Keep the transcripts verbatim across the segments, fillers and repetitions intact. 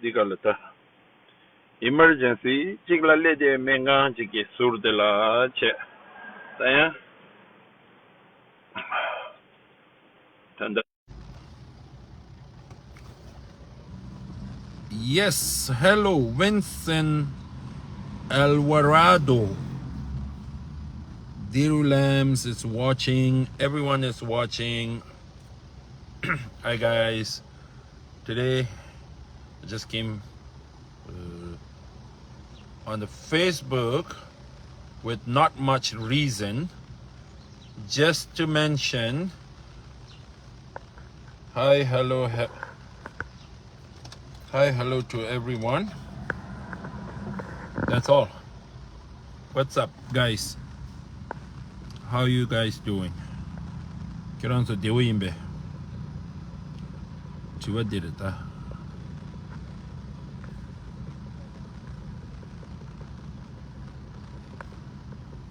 འདི་ག་ལ་ད། ཨི་མར་ཇེན་སི་གཅིག་ལ་སླེབས་ཏེ་སྨན་ཁང་གཅིག་གི་ཟུར་དེ་ལ་བྱས། ད་ཡང་ད་ལྟ། Yes, hello, Vincent Alvarado. Diru Lambs is watching. Everyone is watching. Hi, guys. Today, I just came uh, on the Facebook with not much reason, just to mention hi, hello, he- hi, hello to everyone. That's all. What's up, guys? How you guys doing? ཁྱེད་རང་ཚོ་བདེ་པོ་ཡིན་པས། དྲི་བ་འདི་རེད་ད།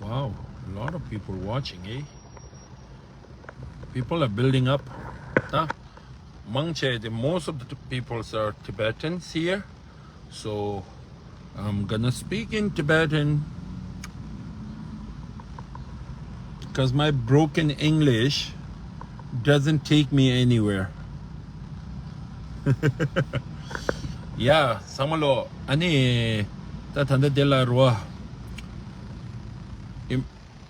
Wow, a lot of people watching, eh? People are building up. ད་མང་ཆེ་དེ། most of the peoples are Tibetans here. So I'm gonna speak in Tibetan because my broken English doesn't take me anywhere. Yeah, ཚང་མ་ལོ། ཨ་ནི་ད་ད་ལྟ་དེ་ལ་རོ།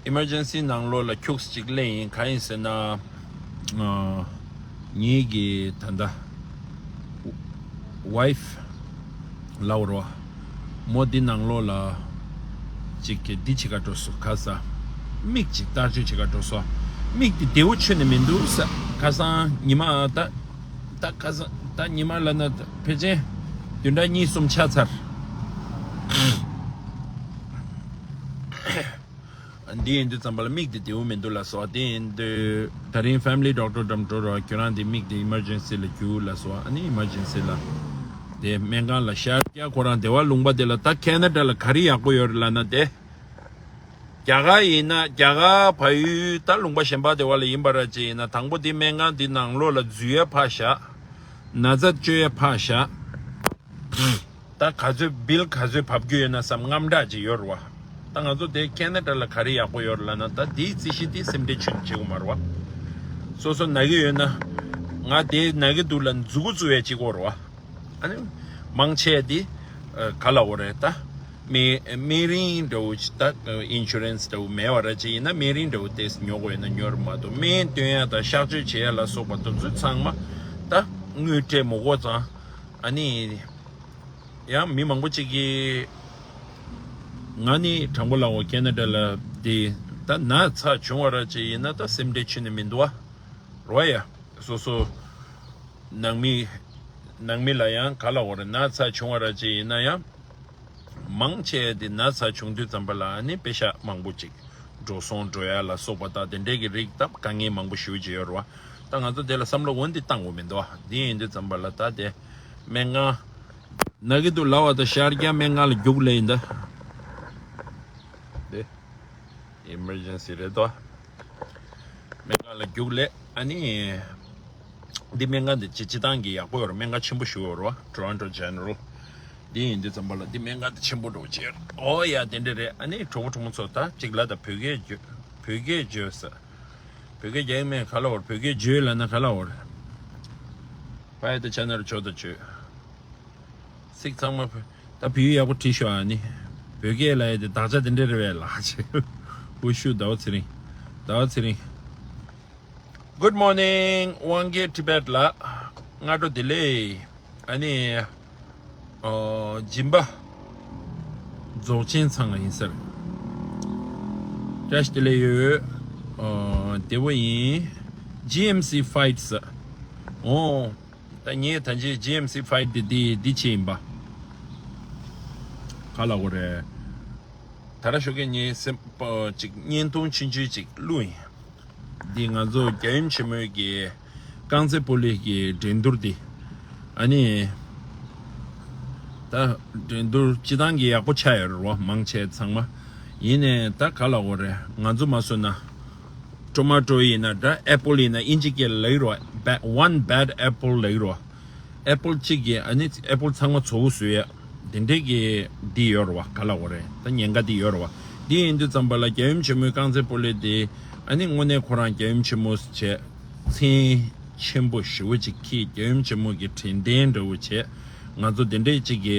ཨི་མར་ཇེན་སི་ནང་ལོགས་ལ་ཁྱུགས་ཅིག་སླེབས་ཡིན། གང་ཡིན་ཟེར་ན། ཨ། ངེད་ཀྱི་ད་ལྟ་ཝའིཕ་ལབ་རོ། མོ་འདི་ནང་ལོགས་ལ་ཅིག་གི་འདི་བྱེད་ག་འགྲོ་སོང་། ཁ་སང་མིག་ཅིག་བརྟག་དཔྱད་བྱེད་ག་འགྲོ་སོང་། མིག་འདི་བདེ་པོ་ཁྱོན་ནས་མི་འདུག་ཟེར། ཁ་སང་ཉི་མ་ད་ད་ཁ་སང་ད་ཉི་མ་ལབ་ན་ཕལ་ཆེར་བདུན་ཕྲག་གཉིས་གསུམ་ཆགས་ཚར། འདི་ཡིན་དུས་ཙམ་པ་ལ་མིག་འདི་བདེ་པོ་མི་འདུག་ལབ་སོང་། དེ་ཡིན་དུས་ད་རིང་ཕེ་མི་ལི་ཌོག་ཊར་འགྲམ་འགྲོ་རོགས། ཁྱོད་རང་འདི་མིག་འདི་ཨི་མར་ཇེན་སི་ལ་རྒྱུགས་ལབ་སོང་། ཨ་ནི་ཨི་མར་ཇེན་སི་ལ་དེ་སྨན་ཁང་ལ་ཤར་རྒྱག་ཁོ་རང་སྡེ་བ་ལུང་པ་དེ་ལ། ད་ཁེ་ན་ཌ་ལ་ག་རེ་ཡག་པོ་ཡོད་རེད་ལབ་ན། དེ་རྒྱ་གར་ཡིན་ན་རྒྱ་གར་ཕ་ཡུལ་ད་ལུང་པ་གཞན་པ་དེ་བ་ལ་ཡིན་པ་ར་ཅིག་ཡིན་ན། དང་པོ་དེ་སྨན་ཁང་འདི་ནང་ལོགས་ལ་འཛུལ་ཡ་ཕར་བཞག་ན་ཚ་བཅོས་ཡ་ཕར་བཞག་ད་ག་ཚོད་བིལ་ག་ཚོད་བབས་རྒྱུ་ཡོད་ན་བསམ། དངངས་སྐྲག་ཅིག་ཡོད་རེད་བ། ད་ང་ཚོ་དེ་ཁེ་ན་ཌ་ལ་ག་རེ་ཡག་པོ་ཡོད་རེད་ལབ་ན། ད་དེའི་རྩིས་གཞི་དེ་སེམས་ཁྲལ་ཆུང་བྱེད་དགོས་མ་རེད་བ། སོ་སོ་ན་གི་ཡོད་ན། ང་དེ་ན་གི་འདུག་ལབ་མཛུ་གུ་བཙུགས་ཡ་གཅིག་པོ་རེད་བ། ཨ་ནི་མང་ཆེ་དེ་ག་ལབ་དགོས་རེད་ད། སྨན་སྨན་རིན་འདྲ་བོ་ཅིག་ད་ཨིན་ཤུ་རན་སི་འདྲ་བོ་མེད་པ་ར་ཅིག་ཡིན་ན། སྨན་རིན་འདྲ་བོ་ཏོག་ཙམ་ཉོ་དགོས་ཡོད་ན་ཉོ་ར་མ་གཏོགས། སྨན་སྟོན་ཡ་དང་གཤག་བཅོས་བྱེད་ཡ་ལ་སོགས་པ་དེ་ཚོ་ཚང་མ་ད་དངུལ་སྤྲད་མི་དགོས་ཙང་། ཨ་ནི་ཡང་མི་མང་པོ་ཅིག་གིས། ང་ནི་དྲང་པོ་ལབ་དགོས། ཁེ་ན་ཌ་ལ་དེ་ ད་ན་ཚ་བྱུང་བ་ར་ཅིག་ཡིན་ན་ད་སེམས་ཁྲལ་ཆུ་ནས་མི་འདུག་བ། རོ་ཡ། སོ་སོ་ནང་མི་ནང་མི་ལ་ཡང་ག་ལ་འོ་རེད། ན་ཚ་བྱུང་བ་ར་ཅིག་ཡིན་ན་ཡང་། མང་ཆེ་དེ་ན་ཚ་བྱུང་དུས་ཙམ་པ་ལ་ཨ་ནི་པེ་ཤ་མང་པོ་ཅིག་འགྲོ་སོང་འགྲོ་ཡ་ལ་སོགས་པ་དང་དེ་འདྲས་ཀྱི་རིགས་དང་དཀའ་ངལ་མང་པོ་ཞེ་པོ་ཅིག་ཡོད་རེད་བ། ད་ང་ཚོ་དེ་ལ་བསམ་བློ་འོ་འདི་བཏང་དགོས་མི་འདུག་བ། འདི་ཡིན་དུས་ཙམ་པ་ལ་ད་དེ་སྨན་ཁང་ན་གི་འདུག་ལབ་པ་དང་ཤར་རྒྱག་སྨན་ཁང་ལ་རྒྱུགས་ལེ་ཡིན་ད། དེ་ཨི་མར་ཇེན་སི་རེད་དོ། སྨན་ཁང་ལ་རྒྱུགས་ལེ། ཨ་ནི། འདི་སྨན་ཁང་འདི་སྤྱི་སྤྱི་བཏང་གི་ཡག་པོ་ཡོད་རེད། སྨན་ཁང་ཆེན་པོ་ཞིག་ཡོད་རེད་བ། Toronto General། འདི་ཡིན་དུས་ཙམ་པ་ལ་འདི་སྨན་ཁང་འདི་ཆེན་པོ་འགྲོ་བྱེད་ཨོ་ཡ་དེ་འདྲ་རེད། ཨ་ནི་གྲོགས་པོ་གྲོགས་མོ་ཚོ་ད་གཅིག་ལ་ད་བོད་སྐད་བརྗོད། བོད་སྐད་བརྗོད་ས། བོད་སྐད་རྒྱག་མེད་ག་ལ་བར་བོད་སྐད་བརྗོད་ལ་ན་ག་ལ་བར། ཕ་ཡ་ད་ཆ་ན་རུ་ཆོག་ད་བརྗོད། ཚིག་ཚང་མ་བོད། ད་བོད་ཡིག་ཡག་པོ་བྲིས་ཤོག་ཨ་ནི། བོད་སྐད་ལ་ཡ་དེ་དག་ཆ་དེ་འདྲ་རེད་བས་ལགས་ཅེ། ཧུ་ཤུ་ཟླ་བ་ཚེ་རིང་། ཟླ་བ་ཚེ་རིང་། Good morning དབང་རྒྱལ་ཊི་བེཊ་ལགས། སྔ་དྲོ་བདེ་ལེགས། ཨ་ནི། ཨོ། སྦྱིན་པ། རྫོགས་ཆེན་ཚང་ལ་ཡིན་ཟེར། བཀྲ་ཤིས་བདེ་ལེགས་ཡོད། ཨོ། བདེ་པོ་ཡིན། G M C Fights། ཨོ། ད་ངས་ད་ཅི་G M C Fight དེ་འདི་འདི་ཆེ་ཡིན་པ། ག་ལ་གོ་རེད། ད་ར་ཞོགས་ཀས་ངས་སེམས་པ་ཅིག་བརྙན་ཐུང་ཆུང་ཆུང་ཅིག་བླུགས་ཡིན། འདི་ང་ཚོ་རྒྱལ་ཡུམ་ཆེན་མོའི་གི་རྐང་རྩེད་སྤོ་ལོའི་གི་འགྲན་བསྡུར་འདི། ཨ་ནི། ད་འགྲན་བསྡུར་སྤྱི་བཏང་གི་ཡག་པོ་ཆགས་ཡོད་རེད་བ། མང་ཆེ་ཚང་མ། ཡིན་ནའི་ད་ག་ལ་གོ་རེད། ང་ཚོ་མ་བཟོས་ན། ཊོ་མ་ཊོ་ཡིན་ན་འདྲ། ཨེ་པོལ་ཡིན་ན་ཨིན་ཇི་སྐད་ལ་ལབ་ཀྱི་རེད་བ། Ba- one bad apple ལབ་ཀྱི་རེད་བ། ཨེ་པོལ་གཅིག་གིས་ཨ་ནི་ཨེ་པོལ་ཚང་མ་བཙོག་པ་བཟོ་ཡ། དེ་འདྲས་ཀྱི་འདི་ཡོད་རེད་བ། ག་ལ་འོ་རེད། ད་ཉེན་ཁ་འདི་ཡོད་རེད་བ། འདི་ཡིན་དུས་ཙམ་པ་ལ་རྒྱལ་ཡུམ་ཆེན་མོའི་རྐང་རྩེད་སྤོ་ལོ་དེ་ཨ་ནི་དངོས་གནས་ཁོ་རང་རྒྱལ་ཡུམ་ཆེན་མོ་བྱས། མཚན་ཆེན་པོ་ཞེ་པོ་ཅིག་འཁྱེར། རྒྱལ་ཡུམ་ཆེན་མོ་གི་དྲན་རྟེན་འདྲ་བོ་བྱས། ང་ཚོ་དེ་འདྲས་ཅིག་གི་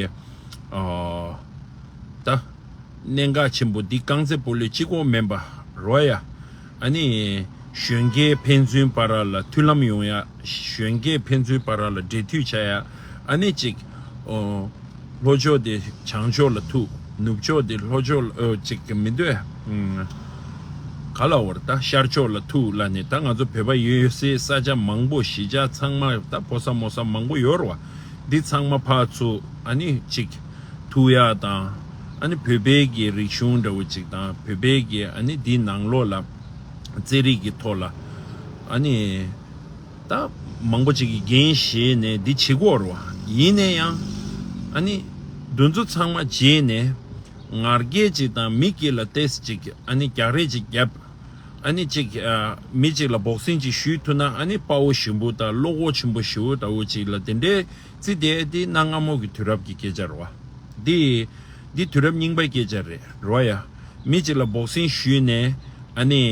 ཨ། ད། གནད་འགག་ཆེན་པོ་འདི་རྐང་རྩེད་སྤོ་ལོ་གཅིག་པོ་མིན་པ་རོ་ཡ། ཨ་ནི། གཞོན་སྐྱེས་ཕན་ཚུན་བར་ལ་མཐུན་ལམ་ཡོང་ཡ། གཞོན་སྐྱེས་ཕན་ཚུན་བར་ལ་འབྲེལ་མཐུད་བྱ་ཡ། ཨ་ནི་གཅིག་ཨོ། ལྷོ་ཕྱོགས་དེ་བྱང་ཕྱོགས་ལ་ཐུག་ནུབ་ཕྱོགས་དེ་ལྷོ་ཕྱོགས་ལ་ཨོ་གཅིག་གི་མི་འདོད། ཨུམ། ག་ལ་བར་ད་ཤར་ཕྱོགས་ལ་ཐུག་ལ་ནི་ད་ང་ཚོ་བོད་པ་ཡོད་སའི་ས་ཆ་མང་པོ་གཞིས་ཆགས་ཚང་མ་ད་ཕོ་ས་མོ་ས་མང་པོ་ཡོད་རེད་བ། འདི་ཚང་མ་ཕར་ཚུར་ཨ་ནི་གཅིག་ཐུག་ཡག་དང་། ཨ་ནི་བོད་པའི་གི་རིག་གཞུང་འདྲ་བོ་ཅིག་དང་བོད་པའི་གི་ཨ་ནི་འདི་ནང་ལོགས་ལ་རྩེད་རིགས་ཀྱི་ཐོག་ལ་ཨ་ནི་ད་མང་པོ་ཅིག་གིས་འགན་བཞེས་ནས་འདི་བྱེད་ཀྱི་ཡོད་རེད་བ། ཡིན་ན་ཡང་ཨ་ནི་འདི་ཚོ་ཚང་མ་བརྗེད་ནས་ངར་སྐད་ཅིག་དང་མི་སྐད་ལ་ཏོག་ཙམ་ཅིག་ཨ་ནི་རྒྱག་རེས་ཅིག་བརྒྱབ། ཨ་ནི་གཅིག་ཨ། མི་གཅིག་ལ་བོག་སིང་གཅིག་གཞུས་ཐུབ་ན་ཨ་ནི་དཔའ་བོ་ཞིམ་པོ་དང་བློ་ཁོག་ཆེན་པོ་ཞེ་པོ་འདྲ་བོ་གཅིག་ལ་དེ་འདྲའི་རྩི་དེ་དེ་གནའ་སྔ་མོ་གི་དུས་རབས་ཀྱི་སྐད་ཆ་རེད་བ། འདི་འདི་དུས་རབས་རྙིང་པའི་སྐད་ཆ་རེད་རེད་བ་ཡ། མི་གཅིག་ལ་བོག་སིང་གཞུས་ནས་ཨ་ནི་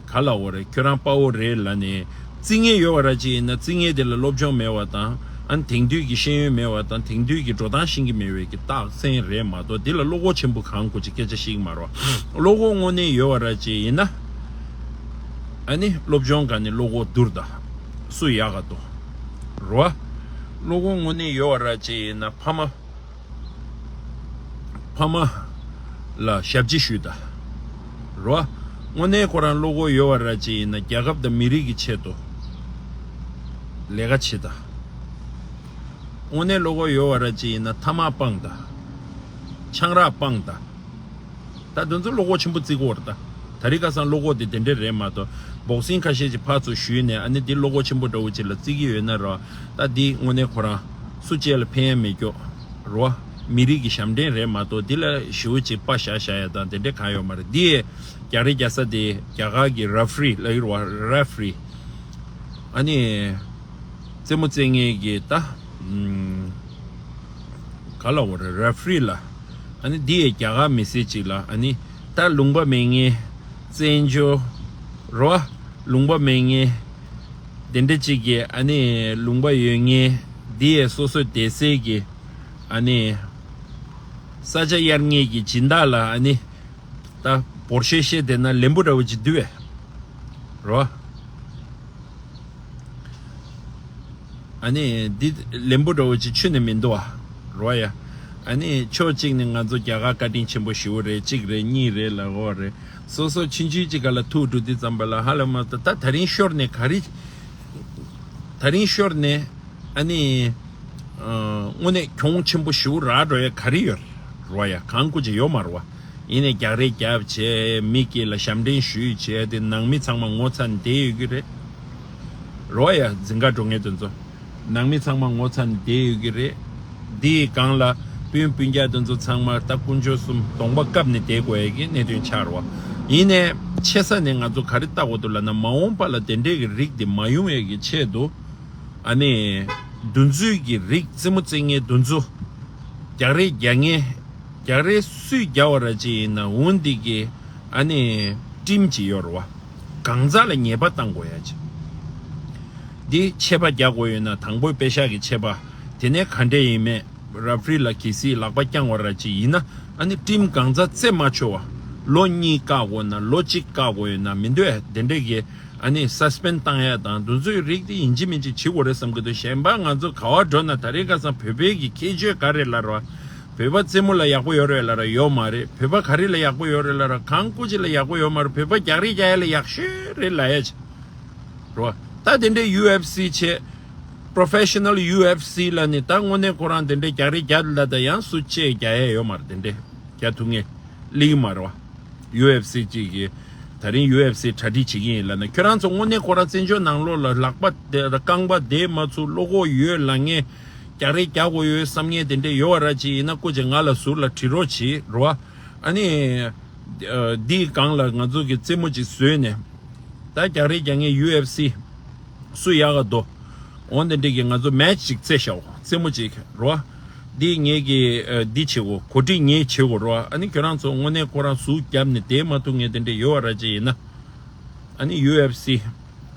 ག་ལ་འོ་རེད། ཁྱོད་རང་དཔའ་བོ་རེད་ལབ་ནས་རྩི་མཁན་ཡོད་པ་ར་ཅིག་ཡིན་ན་རྩི་མཁན་དེ་ལ་སློབ་སྦྱོང་མེད་པ་དང་། ཨ་ནི་དེང་དུས་ཀྱི་ཤེས་ཡོན་མེད་པ་དང་དེང་དུས་ཀྱི་འགྲོ་སྟངས་ཤེས་ཀྱི་མེད་པའི་གི་རྟགས་མཚན་རེད་མ་གཏོགས་འདི་ལ་བློ་ཁོག་ཆེན་པོ་གང་དགོས་ཀྱི་སྐད་ཆ་ཤེས་ཀྱི་མ་རེད། བློ་ཁོག་དངོས་གནས་ཡོད་པ་ར་ཅིག་ཡིན་ན། ཨ་ནི་སློབ་སྦྱོང་ག་ནས་བློ་ཁོག་བསྡུར་ད། སུ་ཡག་ག་དོ། རོ། བློ་ཁོག་དངོས་གནས་ཡོད་པ་ར་ཅིག་ཡིན་ན་ཕ་མ། ཕ་མ་ལ་ཞབས་ཕྱི་ཞུས་ད། རོ། དངོས་གནས་ཁོ་རང་བློ་ཁོག་ཡོད་པ་ར་ཅིག་ཡིན་ན་རྒྱལ་ཁབ་དང་མི་རིགས་ཀྱི་ཆེད་དུ་ལས་ཀ་བྱེད་ད། དངོས་གནས་བློ་ཁོག་ཡོད་པ་ར་ཅིག་ཡིན་ན་ཐ་མག་སྤངས་ད། ཆང་རག་སྤངས་ད། ད་དེ་ཚོ་བློ་ཁོག་ཆེན་པོ་བརྩི་དགོས་རེད་ད། ད་རེས་ཁ་སང་བློ་ཁོག་དེ་དེ་འདྲས་རེད་མ་གཏོགས་བོག་སིང་ཁ་ཤས་ཅིག་ཕར་ཚུར་གཞུས་ནས་ཨ་ནི་འདི་བློ་ཁོག་ཆེན་པོ་འདྲ་བོ་ཅིག་ལ་བརྩི་གི་ཡོད་ན་ར། ད་འདི་དངོས་གནས་ཁོ་རང་སུ་གཅིག་ལ་ཕན་ཡ་མེད་ཀྱོག་རོ། མི་རིགས་ཀྱི་ཞབས་འདྲེན་རེད་མ་གཏོགས་འདི་ལ་ཞེ་པོ་ཅིག་པ་བཞག་བཞག་ཡ་དང་དེ་འདྲས་གང་ཡོད་མ་རེད། འདི་རྒྱག་རེས་རྒྱག་ས་དེ་རྒྱ་གར་གྱི་རེ་ཕ་རི་ལབ་ཀྱི་རེད་བ། རེ་ཕ་རི། ཨ་ནི། རྩེད་མོ་རྩེད་མཁན་གྱི་ད། ཨམ། ག་ལ་འོ་རེད། རེ་ཕ་རི་ལ། ཨ་ནི་འདི་ཡི་རྒྱ་གར་མི་སེར་ཅིག་ལ་ཨ་ནི་ད་ལུང་པ་མེད་མཁན། བཙན་བྱོལ། རོ། ལུང་པ་མེད་མཁན། དེ་འདྲ་ཅིག་གི་ཨ་ནི་ལུང་པ་ཡོད་མཁན། འདི་ཡི་སོ་སོའི་སྡེ་སྲིད་ཀྱི་ཨ་ནི་ས་ཆ་གཡར་མཁན་གྱི་སྦྱིན་བདག་ལ་ཨ་ནི། ད་བོར་ཤེས་ཤེས་དེ་ན་ལན་པོ་འདྲ་བོ་ཅིག་འདུག་བས། རོ། ཨ་ནི་འདི་ལན་པོ་འདྲ་བོ་ཅིག་ཆུ་ནས་མི་འདུག་བ། རོ་ཡ། ཨ་ནི་ཕྱོགས་གཅིག་ནས་ང་ཚོ་རྒྱ་གར་བཀའ་དྲིན་ཆེན་པོ་ཞེ་པོ་རེད། གཅིག་རེད། གཉིས་རེད་ལབ་དགོས་རེད། སོ་སོ་ཆུང་ཆུང་ཅིག་ག་ལ་ཐུག་འགྲོ་དུས་ཙམ་པ་ལ་ཧ་ལམ་ད་ད་དེ་རིང་ཤོར་ནས་ག་རེ། དེ་རིང་ཤོར་ནས་ཨ་ནི་ཨ་དངོས་གནས་གྱོང་ཆེན་པོ་ཞེ་པོ་རག་འགྲོ་ཡ་ག་རེ་ཡོད་རེད་བ། ཡ་གང་སྐུ་ཅིག་ཡོད་མ་རེད་བ། ཡིན་ནས་རྒྱག་རེས་རྒྱབ་བྱས་མི་སྐྱིད་ལ་ཞབས་འདྲེན་ཞུས་བྱས་དེ་ནང་མི་ཚང་མ་ངོ་ཚ་ནས་བསྡད་ཡོད་ཀྱི་རེད། རོ་ཡ་འཛིན་ག་འགྲོ་མཁན་དེ་ཚོ། ནང་མི་ཚང་མ་ངོ་ཚ་ནས་བསྡད་ཡོད་ཀྱི་རེད། འདིའི་སྒང་ལ་སྤུན་སྤུན་ཀྱག་དེ་ཚོ་ཚང་མ་ད་དཀོན་མཆོག་གསུམ་གདོང་པ་བཀབ་ནས་བསྡད་དགོས་ཡ་གི་གནད་དོན་ཆགས་རོ། ཡིན་ནའི་ཆེ་ས་ནས་ང་ཚོ་ག་རེ་བལྟ་དགོས་འདུག་ལབ་ན་མ་འོངས་པ་ལ་དེ་འདྲས་ཀྱི་རིགས་དེ་མ་ཡོང་ཡ་གི་ཆེད་དུ། ཨ་ནི། འདུ་འཛོམས་ཀྱི་རིགས་རྩེད་མོ་རྩེ་མཁན་འདུ་འཛོམས། རྒྱག་རེས་རྒྱག་མཁན། རྒྱག་རེས་སུས་རྒྱག་པ་ར་ཅིག་ཡིན་ན་འོ་འདི་གི་ཨ་ནི་ཊིམ་ཅིག་ཡོད་རེད་བ། གང་ཟག་ལ་ཉེས་པ་བཏང་དགོས་ཡ་ཅིག་འདི་ཆད་པ་རྒྱག་དགོས་ཡོད་ན་དང་པོའི་པེ་ཤག་གི་ཆད་པ། དེ་ནས་ག་འདྲས་ཡིན་མེད། ར་ཕི་རི་ལ་གལ་སྲིད་ལག་པ་བརྐྱངས་པ་ར་ཅིག་ཡིན་ན་ཨ་ནི་ཊིམ་གང་ཟག་རྩེ་མ་ཆོག་བ། ལོ་གཉིས་བཀག་དགོས་ན་ལོ་གཅིག་བཀག་དགོས་ཡོད་ན་མི་འདོད་དེ་འདྲས་ཀྱི་ཨ་ནི་སཱ་སི་པེན་ཌི་བཏང་ཡ་དང་འདུ་འཛོམས་རིགས་དེ་ཡིན་གཅིག་མིན་གཅིག་བྱེད་དགོས་རེད་བསམ་གི་འདུག་གཞན་པ་ང་ཚོ་ག་བ་འགྲོ་ན་ད་རེས་ཁ་སང་བོད་པའི་གི་ཁྱད་ཆོས་ག་རེ་ལབ་ར། བོད་པ་རྩེད་མོ་ལ་ཡག་པོ་ཡོད་རེད་ལབ་ར་ཡོད་མ་རེད། བོད་པ་ག་རེ་ལ་ཡག་པོ་ཡོད་རེད་ལབ་ར་གང་སྐུ་ཅིག་ལ་ཡག་པོ་ཡོད་མ་རེད། བོད་པ་རྒྱག་རེས་རྒྱག་ཡ་ལ་ཡག་ཤོས་རེད་ལབ་ཡ་ཅིག་རོ། ད་དེ་འདྲའི་ཡུ་ཨེཕ་སི་བྱས། པོ་རོ་ཕེ་ཤ་ནལ་ཡུ་ཨེཕ་སི་ལབ་ནས་ད་དངོས་གནས་ཁོ་རང་དེ་འདྲའི་རྒྱག་རེས་རྒྱག་ལ་ད་ཡང་སུ་ཅིག་རྒྱག་ཡ་ཡོད་མ་རེད། དེ་འདྲའི་རྒྱག་ཐུབ་མཁན་སླེབས་ཀྱི་མ་རེད་བ། ཡུ་ཨེཕ་སི་ཅིག་གིས་ད་རིང་ཡུ་ཨེཕ་སི་གྲ་སྒྲིག་བྱེད་ཀྱི་ཡིན་ལབ་ན་ཁྱོད་རང་ཚོ་དངོས་གནས་ཁོ་རང་བཙན་བྱོལ་ནང་ལོགས་ལ་ལག་པ་དེ་རྐང་པ་བསྡད་མ་ཚུགས་བློ་ཁོག་ཡོད་ལབ་མཁན། རྒྱག་རེས་རྒྱག་དགོས་ཡོད་བསམ་མཁན་དེ་འདྲས་ཡོད་པ་ར་ཅིག་ཡིན་ན་སྐུ་མཁྱེན་ང་ལ་ཟུར་ལ་དྲི་རོགས་བྱེད་རོ། ཨ་ནི། འདིའི་སྒང་ལ་ང་ཚོ་གི་རྩེད་མོ་ཅིག་བཟོས་ནས། ད་རྒྱག་རེས་རྒྱག་མཁན་ཡུ་ཨེཕ་སི་སུ་ཡག་ག་འདུག་འོ་འདི་འདྲས་ཀྱི་ང་ཚོ་མེ་ཆི་ཅིག་རྩེ་བཞག་རྩེད་མོ་ཅིག་རོ། འདི་ངེད་ཀྱི་འདི་བྱེད་དགོས་གོ་སྒྲིག་ངེད་བྱེད་དགོས་རོ། ཨ་ནི་ཁྱོད་རང་ཚོ་དངོས་གནས་ཁོ་རང་ཟུར་བརྒྱབ་ནས་བསྡད་མ་ཐུབ་མཁན་དེ་འདྲས་ཡོད་པ་ར་ཅིག་ཡིན་ན། ཨ་ནི་ཡུ་ཨེཕ་སི་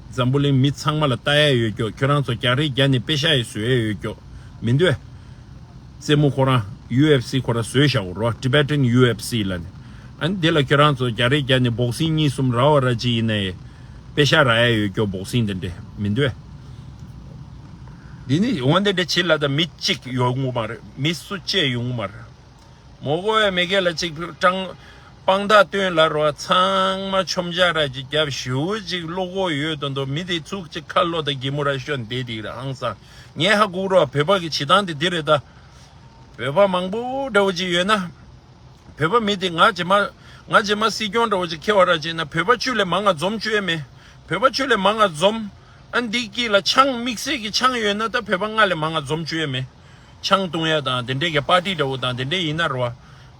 འཛམ་བུ་གླིང་མི་ཚང་མ་ལ་ལྟ་ཡ་ཡོད་ཀྱོག་ཁྱོད་རང་ཚོ་རྒྱག་རེས་རྒྱག་ནས་པེ་ཤག་ཡི་བཟོ་ཡ་ཡོད་ཀྱོག་མི་འདུག་རྩེད་མོ་ཁོ་རང་ཡུ་ཨེཕ་སི་ཁོ་རང་བཟོས་བཞག་རོ། Tibetan U F C ལབ་ནས། ཨ་ནི་དེ་ལ་ཁྱོད་རང་ཚོ་རྒྱག་རེས་རྒྱག་ནས་བོག་སིང་གཉིས་གསུམ་རག་པ་ར་ཅིག་ཡིན་ནའི། པེ་ཤག་རག་ཡ་ཡོད་ཀྱོག་བོག་སིང་དེ་འདྲས་མི་འདུག་འདི་ནི་འོན་ཏེ་འདྲ་བྱེད་ལ་ད་མི་གཅིག་ཡོང་གི་མ་རེད། མི་སུ་གཅིག་ཡོང་གི་མ་རེད། མོ་གོ་ཡ་མེ་གེ་ལ་གཅིག་ཀྲང་། དཔང་རྟགས་སྟོན་ལ་རོ། ཚང་མ་མཆོང་རྒྱག་ར་ཅིག་རྒྱབ་ཞེ་པོ་ཅིག་བློ་ཁོག་ཡོད་དོན་དུ་མི་དེ་ཚུགས་ཅིག་ཁ་ལོ་དང་གད་མོ་ར་ཤོར་བསྡད་དེ་ར་ཧང་སང་། ངས་ཧ་གོ་རོ་བོད་པ་གི་བྱེད་སྟངས་དེ་འདི་རེད་ད། བོད་པ་མང་པོ་འདྲ་བོ་ཅིག་ཡོད་ན། བོད་པ་མི་དེ་ང་རྗེས་མ། ང་རྗེས་མ་སྲིད་སྐྱོང་འདྲ་བོ་ཅིག་འཁེལ་བ་ར་ཅིག་ན་བོད་པ་ཁྱོད་ལས་མང་ང་འཛོམས་བཅུག་ཡས་མེད། བོད་པ་ཁྱོད་ལས་མང་ང་འཛོམས། ཨ་འདི་དཀྱིལ་ལ་ཆང་དམིགས་བསལ་གྱི་ཆང་ཡོད་ན་ད་བོད་པ་ལྔ་ལས་མང་ང་འཛོམས་བཅུག་ཡས་མེད། ཆང་བཏུང་ཡ་དང་དེ་འདྲས་ཀྱི་པར་ཊི་འདྲ་བོ་དང་དེ་འདྲས་ཡིན་ན་རོ།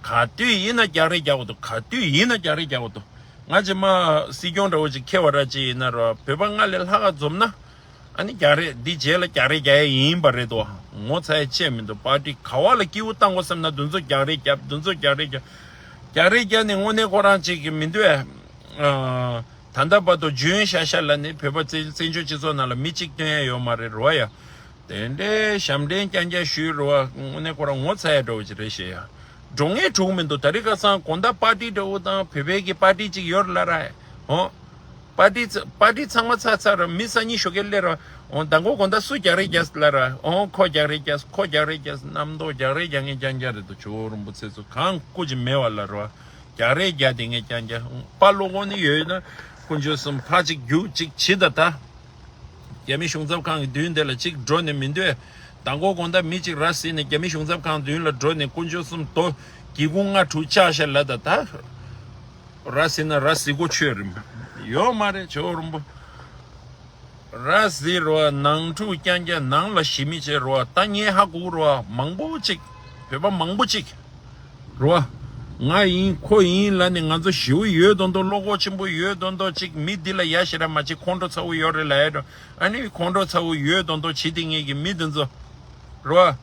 ག་དུས་ཡིན་ན་རྒྱག་རེས་རྒྱག་དགོས་འདུག་ག་དུས་ཡིན་ན་རྒྱག་རེས་རྒྱག་དགོས་འདུག་ང་རྗེས་མ་སྲིད་སྐྱོང་འདྲ་བོ་ཅིག་འཁེལ་བ་ར་ཅིག་ཡིན་ན་རོ་བོད་པ་ལྔ་ལས་ལྷག་ག་འཛོམས་ན། ཨ་ནི་རྒྱག་རེས་འདི་རྗེས་ལ་རྒྱག་རེས་རྒྱག་ཡ་ཡིན་པ་རེད་དོ། ངོ་ཚ་ཡ་བཅས་མི་འདུག་པར་ཊི་ག་བ་ལ་སྐྱིད་པོ་བཏང་དགོས་བསམ་ན་འདུ་འཛོམས་རྒྱག་རེས་རྒྱབ་འདུ་འཛོམས་རྒྱག་རེས་རྒྱབ། རྒྱག་རེས་རྒྱབ་ནས་དངོས་གནས་ཁོ་རང་ཅིག་གི་མི་འདུག་ཨ། ད་ལྟ་བར་དུ་འཇོན་ཤ་ཤ་ལ་ནི་བོད་པ་བཙན་བཙན་བྱོལ་སྤྱི་ཚོགས་ནང་ལ་མི་གཅིག་སྟོན་ཡ་ཡོད་མ་རེད་རོ་ཡ། དེ་འདྲའི་ཞབས་འདྲེན་རྐྱང་རྐྱང་ཞུས་རོ་བ་དངོས་གནས་ཁོ་རང་ངོ་ཚ་ཡ་འདྲ་བོ་ཅིག་རེད་ཤེས་ཡ། འགྲོ་ངེས་གྲུག་མི་འདུག་ད་རེས་ཁ་སང་དགོང་དག་པར་ཊི་འདྲ་བོ་དང་བོད་པའི་གི་པར་ཊི་ཅིག་ཡོད་ལ་ར། ཧོ། པར་ཊི་ཚ་པར་ཊི་ཚང་མ་ཚར་ཚར་ར་མི་སང་ཉིན་ཞོགས་ཀས་སླེབས་ར། འོང་མདང་དགོང་དགོང་དག་སུ་རྒྱག་རེས་རྒྱག་ལ་ར། འོང་ཁོ་རྒྱག་རེས་རྒྱག་ཁོ་རྒྱག་རེས་རྒྱག་རྣམ་རྟོག་རྒྱག་རེས་རྒྱག་མཁན་རྐྱང་རྐྱང་རེད་འདུག་ཇོ་བོ་རིན་པོ་ཆེ་ཚོ་གང་སྐུ་ཅིག་མེད་པ་ལ་ར། རྒྱག་རེས་རྒྱག་བསྡད་མཁན་རྐྱང་རྐྱང་པ་བློ་ཁོག་ནི་ཡོད་ན་དཀོན་མཆོག་གསུམ་ཕར་ཅིག་རྒྱུག་ཅིག་བྱེད་ད་ད། རྒྱ་མི་གཞུང་ཚབ་ཁང་གི་མདུན་དེ་ལ་ཅིག་འགྲོ་ནས་མི་འདོད། མདང་དགོང་དགོང་དག་མི་ཅིག་ར་བཟི་ནས་རྒྱ་མི་གཞུང་ཚབ་ཁང་མདུན་ལ་འགྲོ་ནས་དཀོན་མཆོག་གསུམ་དོ། སྒེའུ་ཁུང་ལྔ་དྲུག་བཅག་ཤག་ལབ་ད་ད། ར་བཟི་ན་ར་བཟི་གོ་ཆོད་རིམ། ཡོད་མ་རེད་ཇོ་བོ་རིན་པོ། ར་བཟི་རོ་ནང་འཁྲུག་རྐྱང་རྐྱང་ནང་ལ་ཞི་མི་བྱེད་རོ་ད་ངས་ཧ་གོ་རོ་མང་པོ་ཅིག་བོད་པ་མང་པོ་ཅིག་རོ། ང་ཡིན་ཁོ་ཡིན་ལབ་ནས་ང་ཚོ་ཞི་བོ་ཡོད་དོན་དོ་བློ་ཁོག་ཆེན་པོ་ཡོད་དོན་དོ་ཅིག་མི་འདི་ལ་ཡ་ཞེ་དྲག་མ་བྱེད་ཁོང་ཁྲོ་ཚ་བོ་ཡོད་རེད་ལབ་ཡ་འགྲོ། ཨ་ནི་ཁོང་ཁྲོ་ཚ་བོ་ཡོད་དོན་དོ་བྱེད་དེ་ངེད་ཀྱི་མི་འདི་ཚོ་རོ།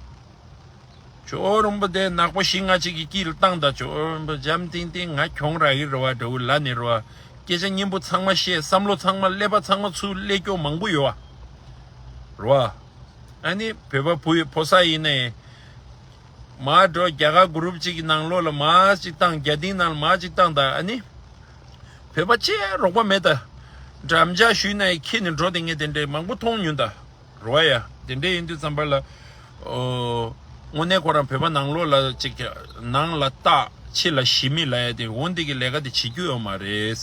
ཇོ་བོ་རིན་པོ་དེ་ནག་པོ་བཞི་ལྔ་ཅིག་གི་དཀྱིལ་བཏང་ད་ཇོ་བོ་རིན་པོ་འཇམ་ཐིང་ཐིང་ང་གྱོང་རག་གི་རེད་བ་འདྲ་བོ་ལབ་ནས་རེད་བ། སྐད་ཆ་སྙན་པོ་ཚང་མ་བཤད་བསམ་བློ་ཚང་མ་ཀླད་པ་ཚང་མ་ཚུར་ཀླད་སྐྱོ་མང་པོ་ཡོད་བ། རེད་བ། ཨ་ནི་བོད་པ་བུ་ཡི་ཕོ་གསར་ཡིན་ནའི། མར་འགྲོ་རྒྱ་གར་གུ་རུབ་ཅིག་གི་ནང་ལོགས་ལ་མར་ཅིག་བཏང་རྒྱ་ཏིང་ནང་ལ་མར་ཅིག་བཏང་ད་ཨ་ནི། བོད་པ་ཅིག་རོགས་པ་མེད་ད། འགྲམ་ལྕག་གཞུས་ནའི་ཁྱེར་ནས་འགྲོ་དེ་ངས་དེ་འདྲའི་མང་པོ་མཐོང་མྱོང་ད། རོ་ཡ། དེ་འདྲ་ཡིན་དུས་ཙམ་པ་ལ། ཨོ། དངོས་གནས་ཁོ་རང་བོད་པ་ནང་ལོགས་ལ་ཅིག་ནང་ལ་བལྟ། ཕྱི་ལ་ཞི་མི་ལ་ཡ་དེ་འོ་འདི་གི་ལས་ཀ་དེ་བྱེད་རྒྱུ་ཡོད་མ་རེད།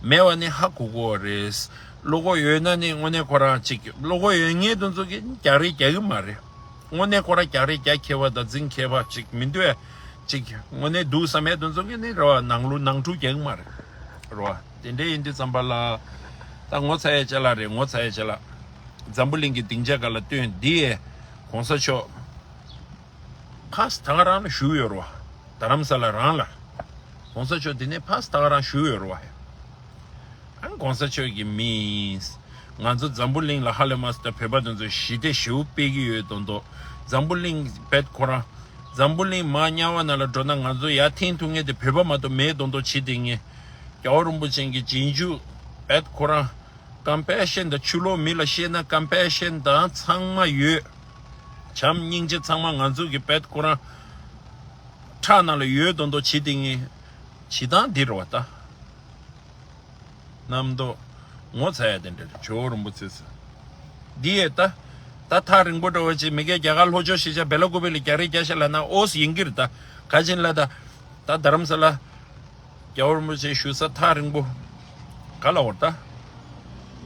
མེད་པ་ནི་ཧ་གོ་གོ་རེད། བློ་ཁོག་ཡོད་ན་ནི་དངོས་གནས་ཁོ་རང་ཅིག་བློ་ཁོག་ཡོད་མཁན་དེ་ཚོ་གི་རྒྱག་རེས་རྒྱག་གི་མ་རེད། དངོས་གནས་ཁོ་རང་རྒྱག་རེས་རྒྱག་མཁས་པ་དང་འཛིང་མཁས་པ་ཅིག་མི་འདུག་ཨ། ཅིག་དངོས་གནས་འདུག་བསམ་ཡས་དེ་ཚོ་གི་ནི་རེ་བ་ནང་ལུགས་ནང་འཁྲུག་རྒྱག་གི་མ་རེད། རེད་བ། དེ་འདྲ་ཡིན་དུས་ཙམ་པ་ལ་ད་ངོ་ཚ་ཡས་ཅ་ལག་རེད། ངོ་ཚ་ཡས་ཅ་ལག་འཛམ་བུ་གླིང་གི་སྡིངས་ཆ་སྒང་ལ་བཏོན་འདི་ཡས་གོང་ས་མཆོག་ཕར་ད་ག་རང་ལ་བཞུགས་ཡོད་རེད་བ། རྡ་རམ་ས་ལ་རང་ལ། གོང་ས་མཆོག་འདི་ནས་ཕར་ད་ག་རང་བཞུགས་ཡོད་རེད་བ། ཨ་གོང་ས་མཆོག་གི་མིས་ང་ཚོ་འཛམ་བུ་གླིང་ལ་ཧ་ལས་མ་སོང་ད་བོད་པ་དེ་ཚོ་ཞི་བདེ་ཞེ་པོ་སྤེལ་གྱི་ཡོད་མདོག་མདོག་འཛམ་བུ་གླིང་བེད་ཁོ་རང་། འཛམ་བུ་གླིང་མར་དམྱལ་བ་ནང་ལ་འགྲོ་ན་ང་ཚོ་ཡར་འཐེན་ཐུབ་མཁན་དེ་བོད་པ་མ་གཏོགས་མེད་མདོག་མདོག་བྱེད་བསྡད་མཁན། རྒྱལ་བ་རིན་པོ་ཆེ་གི་རྗེས་འཇུག་བེད་ཁོ་རང་། ཀམ་པེ་ཤན་དང་ཕྱི་ལོགས་མི་ལ་བཤད་ན་ཀམ་པེ་ཤན་དང་ཚང་མ་ཡོད། བྱམས་སྙིང་རྗེ་ཚང་མ་ང་ཚོ་གི་བེད་ཁོ་རང་ཁྲག་ནང་ལ་ཡོད་མདོག་མདོག་བྱེད་བསྡད་མཁན་བྱེད་སྟངས་འདི་རེད་བ་ད། རྣམ་རྟོག་ངོ་ཚ་ཡ་དེ་འདྲ་རེད། ཇོ་བོ་རིན་པོ་ཆེ་ཟེར། འདི་ཡས་ད། ད་ཐག་རིང་པོ་འདྲ་བོ་ཅིག་མི་སྒེར་རྒྱ་གར་ལྷོ་ཕྱོགས་ཤེས་བྱ་སྦེ་ལ་ཀུ་པེ་ལ་རྒྱག་རེས་རྒྱག་ཤག་ལབ་ན་ཨོ་སི་ཡིན་གྱི་རེད་ད། ག་ཅིན་ལ་ད། ད་རྡ་རམ་ས་ལ། རྒྱལ་བ་རིན་པོ་ཆེ་བཞུགས་ས་ཐག་རིང་པོ། ག་ལ་འོར་ད།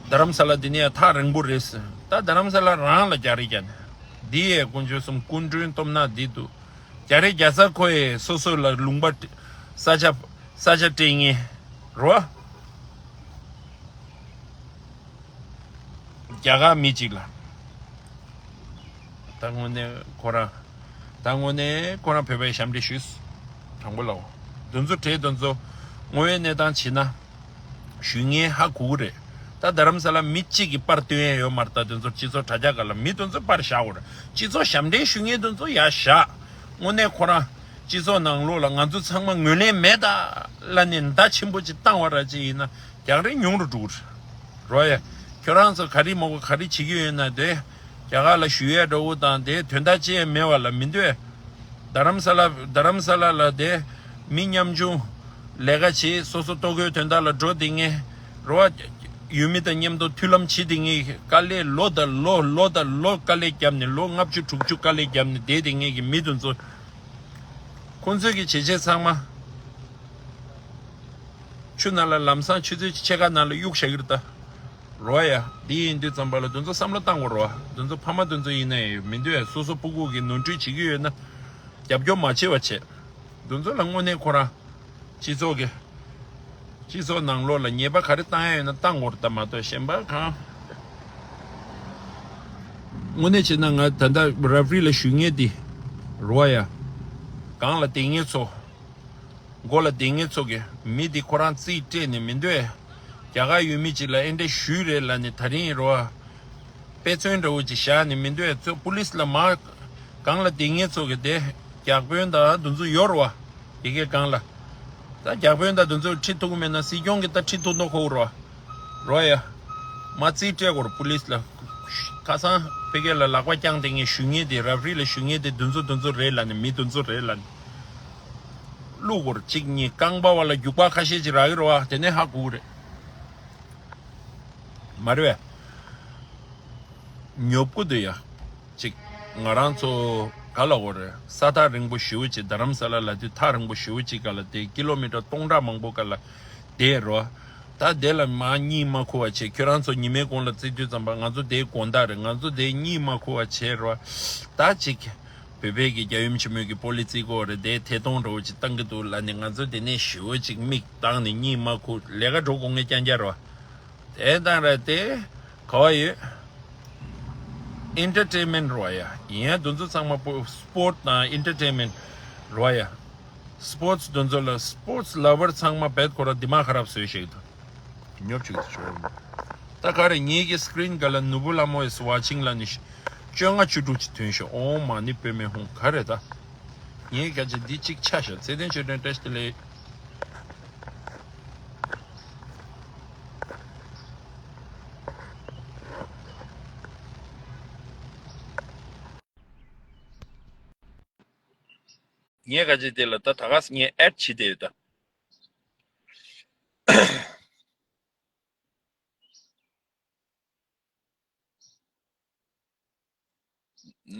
རྡ་རམ་ས་ལ་འདི་ནས་ཡང་ཐག་རིང་པོ་རེད་ཟེར། ད་རྡ་རམ་ས་ལ་རང་ལ་རྒྱག་རེས་རྒྱག་ནས། འདི་ཡས་དཀོན་མཆོག་གསུམ་སྐུ་མགྲོན་སྟོབས་ན་འདི་འདུག་རྒྱག་རེས་རྒྱག་ས་ཁོ་ཡས་སོ་སོ་ལ་ལུང་པ་སྤྲད། ས་ཆ་ས་ཆ་སྤྲད་ངེས་རོ། རྒྱ་གར་མི་གཅིག་ལ། ད་དངོས་གནས་ཁོ་རང་། ད་དངོས་གནས་ཁོ་རང་བོད་པའི་ཞབས་འདྲེན་ཞུས། དྲང་པོ་ལའོ། འདི་ཚོ་གྲས་འདི་ཚོ་དངོས་ཡོད་གནས་སྟངས་བྱས་ན། ཞུ་མཁན་ཧ་གོ་གི་རེད། ད་རྡ་རམ་ས་ལ་མི་གཅིག་གིས་པར་སྟོན་ཡས་ཡོད་མ་རེད། ད་འདི་ཚོ་སྤྱི་ཚོགས་དྲ་རྒྱ་སྒང་ལ་མི་འདི་ཚོ་པར་བཞག་དགོས་རེད། སྤྱི་ཚོགས་ཞབས་འདྲེན་ཞུ་མཁན་འདི་ཚོ་ཡར་བཞག་དངོས་གནས་ཁོ་རང་སྤྱི་ཚོགས་ནང་ལོགས་ལ་ང་ཚོ་ཚང་མ་ངོས་ལེན་མེད་ད་ལབ་ནས་མདའ་ཆེན་པོ་ཅིག་བཏང་བ་ར་ཅིག་ཡིན་ན་རྒྱག་རེས་ཉུང་རུ་འགྲོ་གི་རེད། རོ་ཡ། ཁྱོད་རང་ཚོ་ག་རེ་མོ་གོ་ག་རེ་བྱེད་ཀྱི་ཡོད་ན་དེ་རྒྱ་གར་ལ་ཞུ་ཡས་འདྲ་བོ་དང་དེ་དོན་དག་ཅི་ཡང་མེད་པ་ལ་མི་འདོད། རྡ་རམ་ས་ལ་རྡ་རམ་ས་ལ་ལ་དེ་མི་ཉམ་ཆུང་ལས་ཀ་བྱེད་སོ་སོ་ལྟོ་གོས་དོན་དག་ལ་འགྲོ་བསྡད་མཁན་རོ་བ་ཡུལ་མི་དང་མཉམ་དུ་མཐུན་ལམ་བྱེད་བསྡད་མཁན་གྱི་དཀའ་ལས་ལོ་དང་ལོ་ལོ་དང་ལོ་དཀའ་ལས་བརྒྱབ་ནས་ལོ་ལྔ་བཅུ་དྲུག་ཅུ་དཀའ་ལས་བརྒྱབ་ནས་བསྡད་བསྡད་མཁན་གྱི་མི་དེ་ཚོ་ཁོང་ཚོས་ཀྱི་བྱེད་བྱེད་ཚང་མ། ཆུ་ནང་ལ་ལམ་སང་ཆུ་ཚོད་ཕྱེད་ཀ་ནང་ལ་གཡུག་བཞག་གི་རེད་ད། རོ་ཡ། འདི་ཡིན་དུས་ཙམ་པ་ལ་དེ་ཚོ་བསམ་བློ་བཏང་དགོས་རོ། དེ་ཚོ་ཕ་མ་དེ་ཚོ་ཡིན་ནའི་མི་འདོད་སོ་སོ་སྤུ་གུ་གི་ནོར་འཁྲུལ་བྱེད་ཀྱི་ཡོད་ན། རྒྱབ་སྐྱོར་མ་བྱེད་པ་བྱེད། དེ་ཚོ་ལ་དངོས་གནས་ཁོ་རང་། སྤྱི་ཚོགས་ཀྱི། སྤྱི་ཚོགས་ནང་ལོགས་ལ་ཉེས་པ་ག་རེ་བཏང་ཡ་ཡོད་ན་བཏང་དགོས་རེད་ད་མ་གཏོགས་གཞན་པ་གང་། དངོས་གནས་བྱས་ན་ང་ད་ལྟ་རེ་ཕ་རི་ལ་ཞུ་མཁན་འདི། རོ་ཡ། སྒང་ལ་དེ་ངེད་ཚོ། མགོ་ལ་དེ་ངེད་ཚོ་གི་མི་འདི་ཁོ་རང་རྩིས་སྤྲད་ནས་མི་འདོད། རྒྱ་གར་ཡུལ་མི་གཅིག་ལ་ཨེ་འདྲ་ཞུས་རེད་ལབ་ནས་ད་རིང་རོ། དཔེ་མཚོན་འདྲ་བོ་ཅིག་བཞག་ནས་མི་འདོད་ཚོ་པུ་ལིས་ལ་མ། སྒང་ལ་དེ་ངེད་ཚོ་གི་དེ་རྒྱག་དཔོན་དང་དེ་ཚོ་ཡོད་རོ། དེ་གའི་སྒང་ལ། ད་རྒྱག་དཔོན་དང་དེ་ཚོ་ཁྲིད་ཐུབ་ཀྱི་མེད་ན་སྲིད་སྐྱོང་གི་ད་ཁྲིད་ཐུབ་མདོག་ཁ་པོ་རོ། རོ་ཡ། མ་རྩིས་སྤྲད་དགོས་རོ་པུ་ལིས་ལ། ཁ་སང་ཕ་གི་ལ་ལག་པ་བརྐྱངས་ཏེ་ངས་ཞུ་མཁན་དེ་རེ་ཕ་རི་ལ་ཞུ་མཁན་དེ་དེ་ཚོ་དེ་ཚོ་རེད་ལབ་ནས་མི་དེ་ཚོ་རེད་ལབ་ནས། བླུག་སྐོར་གཅིག་གཉིས་རྐང་པ་བ་ལ་རྒྱུག་པ་ཁ་ཤས་ཅིག་རག་གི་རེད་བ། དེ་ནས་ཧ་གོ་གི་རེད། མ་རེད་བས། ཉོབ་ཀུ་འདུག་ཡ། གཅིག་ང་རང་ཚོ་ག་ལ་འོ་རེད། ས་ཐག་རིང་པོ་ཞེ་པོ་ཅིག་རྡ་རམ་ས་ལ་ལ་དུས་ཐག་རིང་པོ་ཞེ་པོ་ཅིག་ག་ལ་དེ་ཀི་ལོ་མི་ཊར་སྟོང་ཕྲག་མང་པོ་ག་ལ་དེ་རོ། ད་དེ་ལ་མ་གཉིད་མ་ཁུག་པ་བྱས། ཁྱོད་རང་ཚོ་ཉི་མའི་གུང་ལ་བརྩི་དུས་ཙམ་པ་ང་ཚོ་དེའི་དགོང་དག་རེད། ང་ཚོ་དེ་གཉིད་མ་ཁུག་པ་བྱས་རོ། ད་གཅིག་བོད་པའི་གི་རྒྱལ་ཡུམ་ཆེན་མོའི་གི་པོ་ལི་སི་གོ་རེད་དེ་ཐད་གཏོང་འདྲ་བོ་ཅིག་བཏང་གི་འདུག་ལབ་ནས་ང་ཚོ་དེ་ནས་ཞེ་པོ་ཅིག་མིག་བཏང་ནས་གཉིད་མ་ཁུག་ལས་ཀ་འགྲོ་དགོས་ངེས་རྐྱང་རྐྱང་རོ། དེ་དང་ར་དེ་ག་བ་ཡོད། ཨེན་ཊར་ཊེན་མེན་ཊི་རོ་ཡ། ཡིན་ཡ་དེ་ཚོ་ཚང་མ་པོ་སི་པོར་ཊི་དང་ཨེན་ཊར་ཊེན་མེན་ཊི་རོ་ཡ། སི་པོར་ཊི་དེ་ཚོ་ལ་སི་པོར་ཊི་ལ་བར་ཚང་མ་བེད་ཁོ་ར་དི་མ་ཁ་རབ་བཟོས་ཤིག་ཏུ། ཉོབ་ཅིག་ཏུ་ཆོག་ད་ག་རེ་ངེད་ཀྱི་སི་ཀི་རིན་ག་ལ་ནུ་བུ་ལ་མོ་ཡི་སི་ཝ་ཆིང་ལ་ནི་བཅོ་ལྔ་བཅུ་དྲུག་ཅིག་ཐོན་ཤོག་ཨོཾ་མ་ཎི་པདྨེ་ཧཱུྃ་ག་རེ་ད། ངེད་ག་ཅི་འདི་གཅིག་ཆ་ཤོག་ཚེ་བརྟན་ཆོས་སྒྲོན་བཀྲ་ཤིས་བདེ་ལེགས། ངས་ག་ཅི་དེ་ལ་ད་ད་ག་ས་ངས་ཨེཌ་བྱེད་དེ་ཡོད་ད།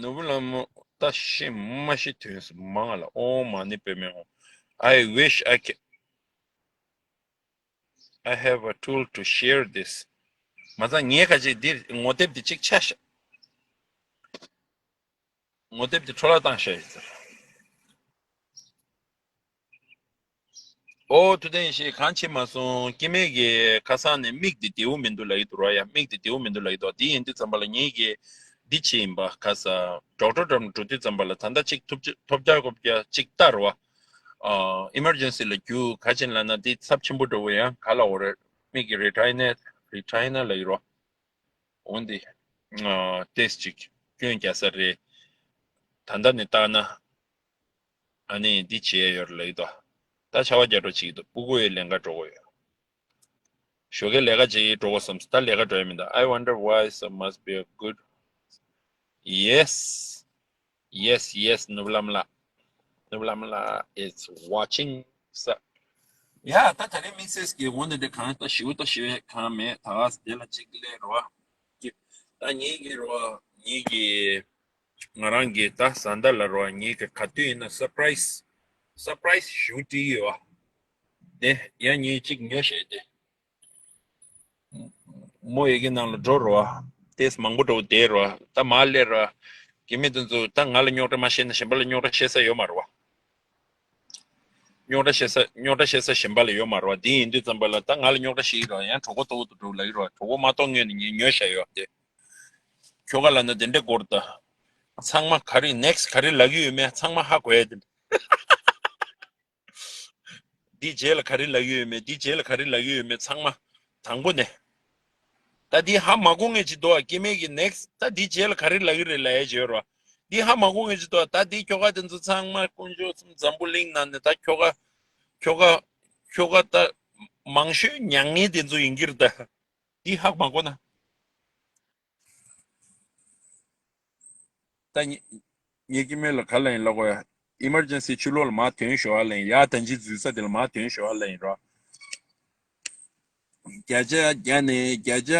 ནོར་བུ་ལྷ་མོ་ད་ཤི་མ་ཤི་དོན་སུ་མང་ལ་ཨོཾ་མ་ཎི་པདྨེ་ཧཱུྃ། I wish I can, I have a tool to share this. མ་ཚང་ངས་ཁ་ཅིག་འདི་ངོ་དེབ་འདི་གཅིག་ཆ་ཤ། ངོ་དེབ་འདི་འཕྲོ་བརླག་བཏང་ཤ་ཡིན་ཟེར། ཨོ་ཐུ་ལྡན་ཞིག་གང་བྱེད་མ་སོང་། སྐྱེ་དམན་གྱི་ཁ་སང་ནས་མིག་འདི་བདེ་བོ་མི་འདུག་ལབ་ཀྱི་འདུག་ར། ཡ་མིག་འདི་བདེ་བོ་མི་འདུག་ལབ་ཀྱི་འདུག་འདི་ཡིན་དུས་ཙམ་པ་ལ་ངེད་ཀྱིས་འདི་བྱེད་ཡིན་པ་ཁ་ས་ཌོག་ཊར་འགྲོ་དུས་ཙམ་པ་ལ་ད་ལྟ་གཅིག་ཐུབ་ཐོབ་རྒྱག་དགོས་རྒྱ་གཅིག་ལྟ་ར་བ། ཨ་ཨི་མར་ཇེན་སི་ལ་རྒྱུག་ག་ཅིན་ལབ་ན་འདི་ཚབས་ཆེན་པོ་འགྲོ་བ་ཡང་ག་ལ་འོ་རེད། མིག་གི་རི་ཊའི་ན་རི་ཊའི་ན་ལབ་ཀྱི་ར། འོན་ཏེ། ཨ་ཏེས་ཅིག་སྐྱོན་རྒྱག་ས་རེད། ད་ལྟ་ནས་བལྟས་ན། ཨ་ནི་འདི་བྱེད་ཡ་ཡོད་རེད་ལབ་ཀྱི་འདུག་ད་ཆར་པ་རྒྱག་འགྲོ་བྱེད་ཀྱི་འདུག་སྤུ་གུ་ཡི་ལེན་ག་འགྲོ་གི་ཡོད། ཞོགས་ཀའི་ལས་ཀ་བྱེད་འགྲོ་དགོས་བསམ། ད་ལས་ཀ་འགྲོ་ཡ་མི་འདུག I wonder why so must be a good. Yes. Yes, yes, ནུབ་ལམ་ལགས། ནུབ་ལམ་ལགས is watching. ས། ཡ་ད་ད་རེས་དམིགས་བསལ་གྱི་ངོ་ནས་དེ་གང་ལྟ་ཞིབ་ལྟ་ཞིབ་གང་མེད། ད་ག་ས་དེ་ལ་གཅིག་ལས་རོ། ད་ངེད་ཀྱི་རོ། ངེད་ཀྱི་ང་རང་གི་ད་བཟའ་ཟླ་ལ་རོ། ངེད་ཀྱི་ག་དུས་ཡིན་ན་སར་པ་རའི་སི། སར་པ་རའི་སི་ཞུ་དྲི་ཡོད་བ། དེ་ཡང་ངེད་གཅིག་ཉོ་ཤེས་ཏེ། མོ་ཡི་གེ་ནང་ལ་འགྲོ་རོ། ཏེས་མང་པོ་འགྲོ་བསྡད་རོ། ད་མ་སླེབས་རོ། སྐྱེ་དམན་དེ་ཚོ་ད་ང་ལ་རྙོག་དྲ་མ་བཤད་ན་གཞན་པ་ལ་རྙོག་དྲ་བཤད་ས་ཡོད་མ་རེད་བ། རྙོག་དྲ་བཤད་ས་རྙོག་དྲ་བཤད་ས་གཞན་པ་ལ་ཡོད་མ་རེད་བ། དེ་ཡིན་དུས་ཙམ་པ་ལ་ད་ང་ལ་རྙོག་དྲ་བཤད་ཀྱི་རོ། ཡང་གྲོད་ཁོག་ལྟོགས་དུ་འགྲོ་ལབ་ཀྱི་རོ། གྲོད་ཁོག་མ་ལྟོགས་སྔོན་ནས་ངས་ཉོས་བཞག་ཡོད་དེ། ཁྱོ་ག་ལ་ན་དེ་འདྲས་སྐོར་ད། ཚང་མ་ག་རེ་ནེག་སི་ག་རེ་ལབ་ཀྱི་ཡོད་མེད་ཚང་མ་ཧ་གོ་ཡ་དེ། འདི་རྗེས་ལ་ག་རེ་ལབ་ཀྱི་ཡོད་མེད། འདི་རྗེས་ལ་ག་རེ་ལབ་ཀྱི་ཡོད་མེད་ཚང་མ། དང་པོ་ནས། ད་འདི་ཧ་མ་གོ་ངེས་ཅི་འདུག་ཨ། སྐྱེ་དམན་གྱི་ནེག་སི་ད་འདི་རྗེས་ལ་ག་རེ་ལབ་ཀྱི་རེད་ལབ་ཡ་བྱོས་རོགས། འདི་ཧ་མ་གོ་ངེས་ཅི་འདུག་ཨ། ད་འདི་ཁྱོ་ག་དེ་ཚོ་ཚང་མ་དཀོན་མཆོག་གསུམ་འཛམ་བུ་གླིང་ནང་ནས་ད་ཁྱོ་ག་ཁྱོ་ག་ཁྱོ་ག་ད་མང་ཤོས་མྱ་ངན་དེ་ཚོ་ཡིན་གྱི་རེད་ད། འདི་ཧ་མ་གོ་ན། ད་ཉི་ཉི་སྐྱེ་དམན་ལ་ག་ལ་ཡིན་ལ་གོ་ཡ། ཨི་མར་ཇེན་སི་ཕྱི་ལོགས་ལ་མ་ཐོན་ཞོར་ལ་ཡིན། ཡ་ད་ཅི་འཛུལ་ས་དེ་ལ་མ་ཐོན་ཞོར་ལ་ཡིན་རོ། བརྒྱ་ཆ་བརྒྱ་ནས་བརྒྱ་ཆ་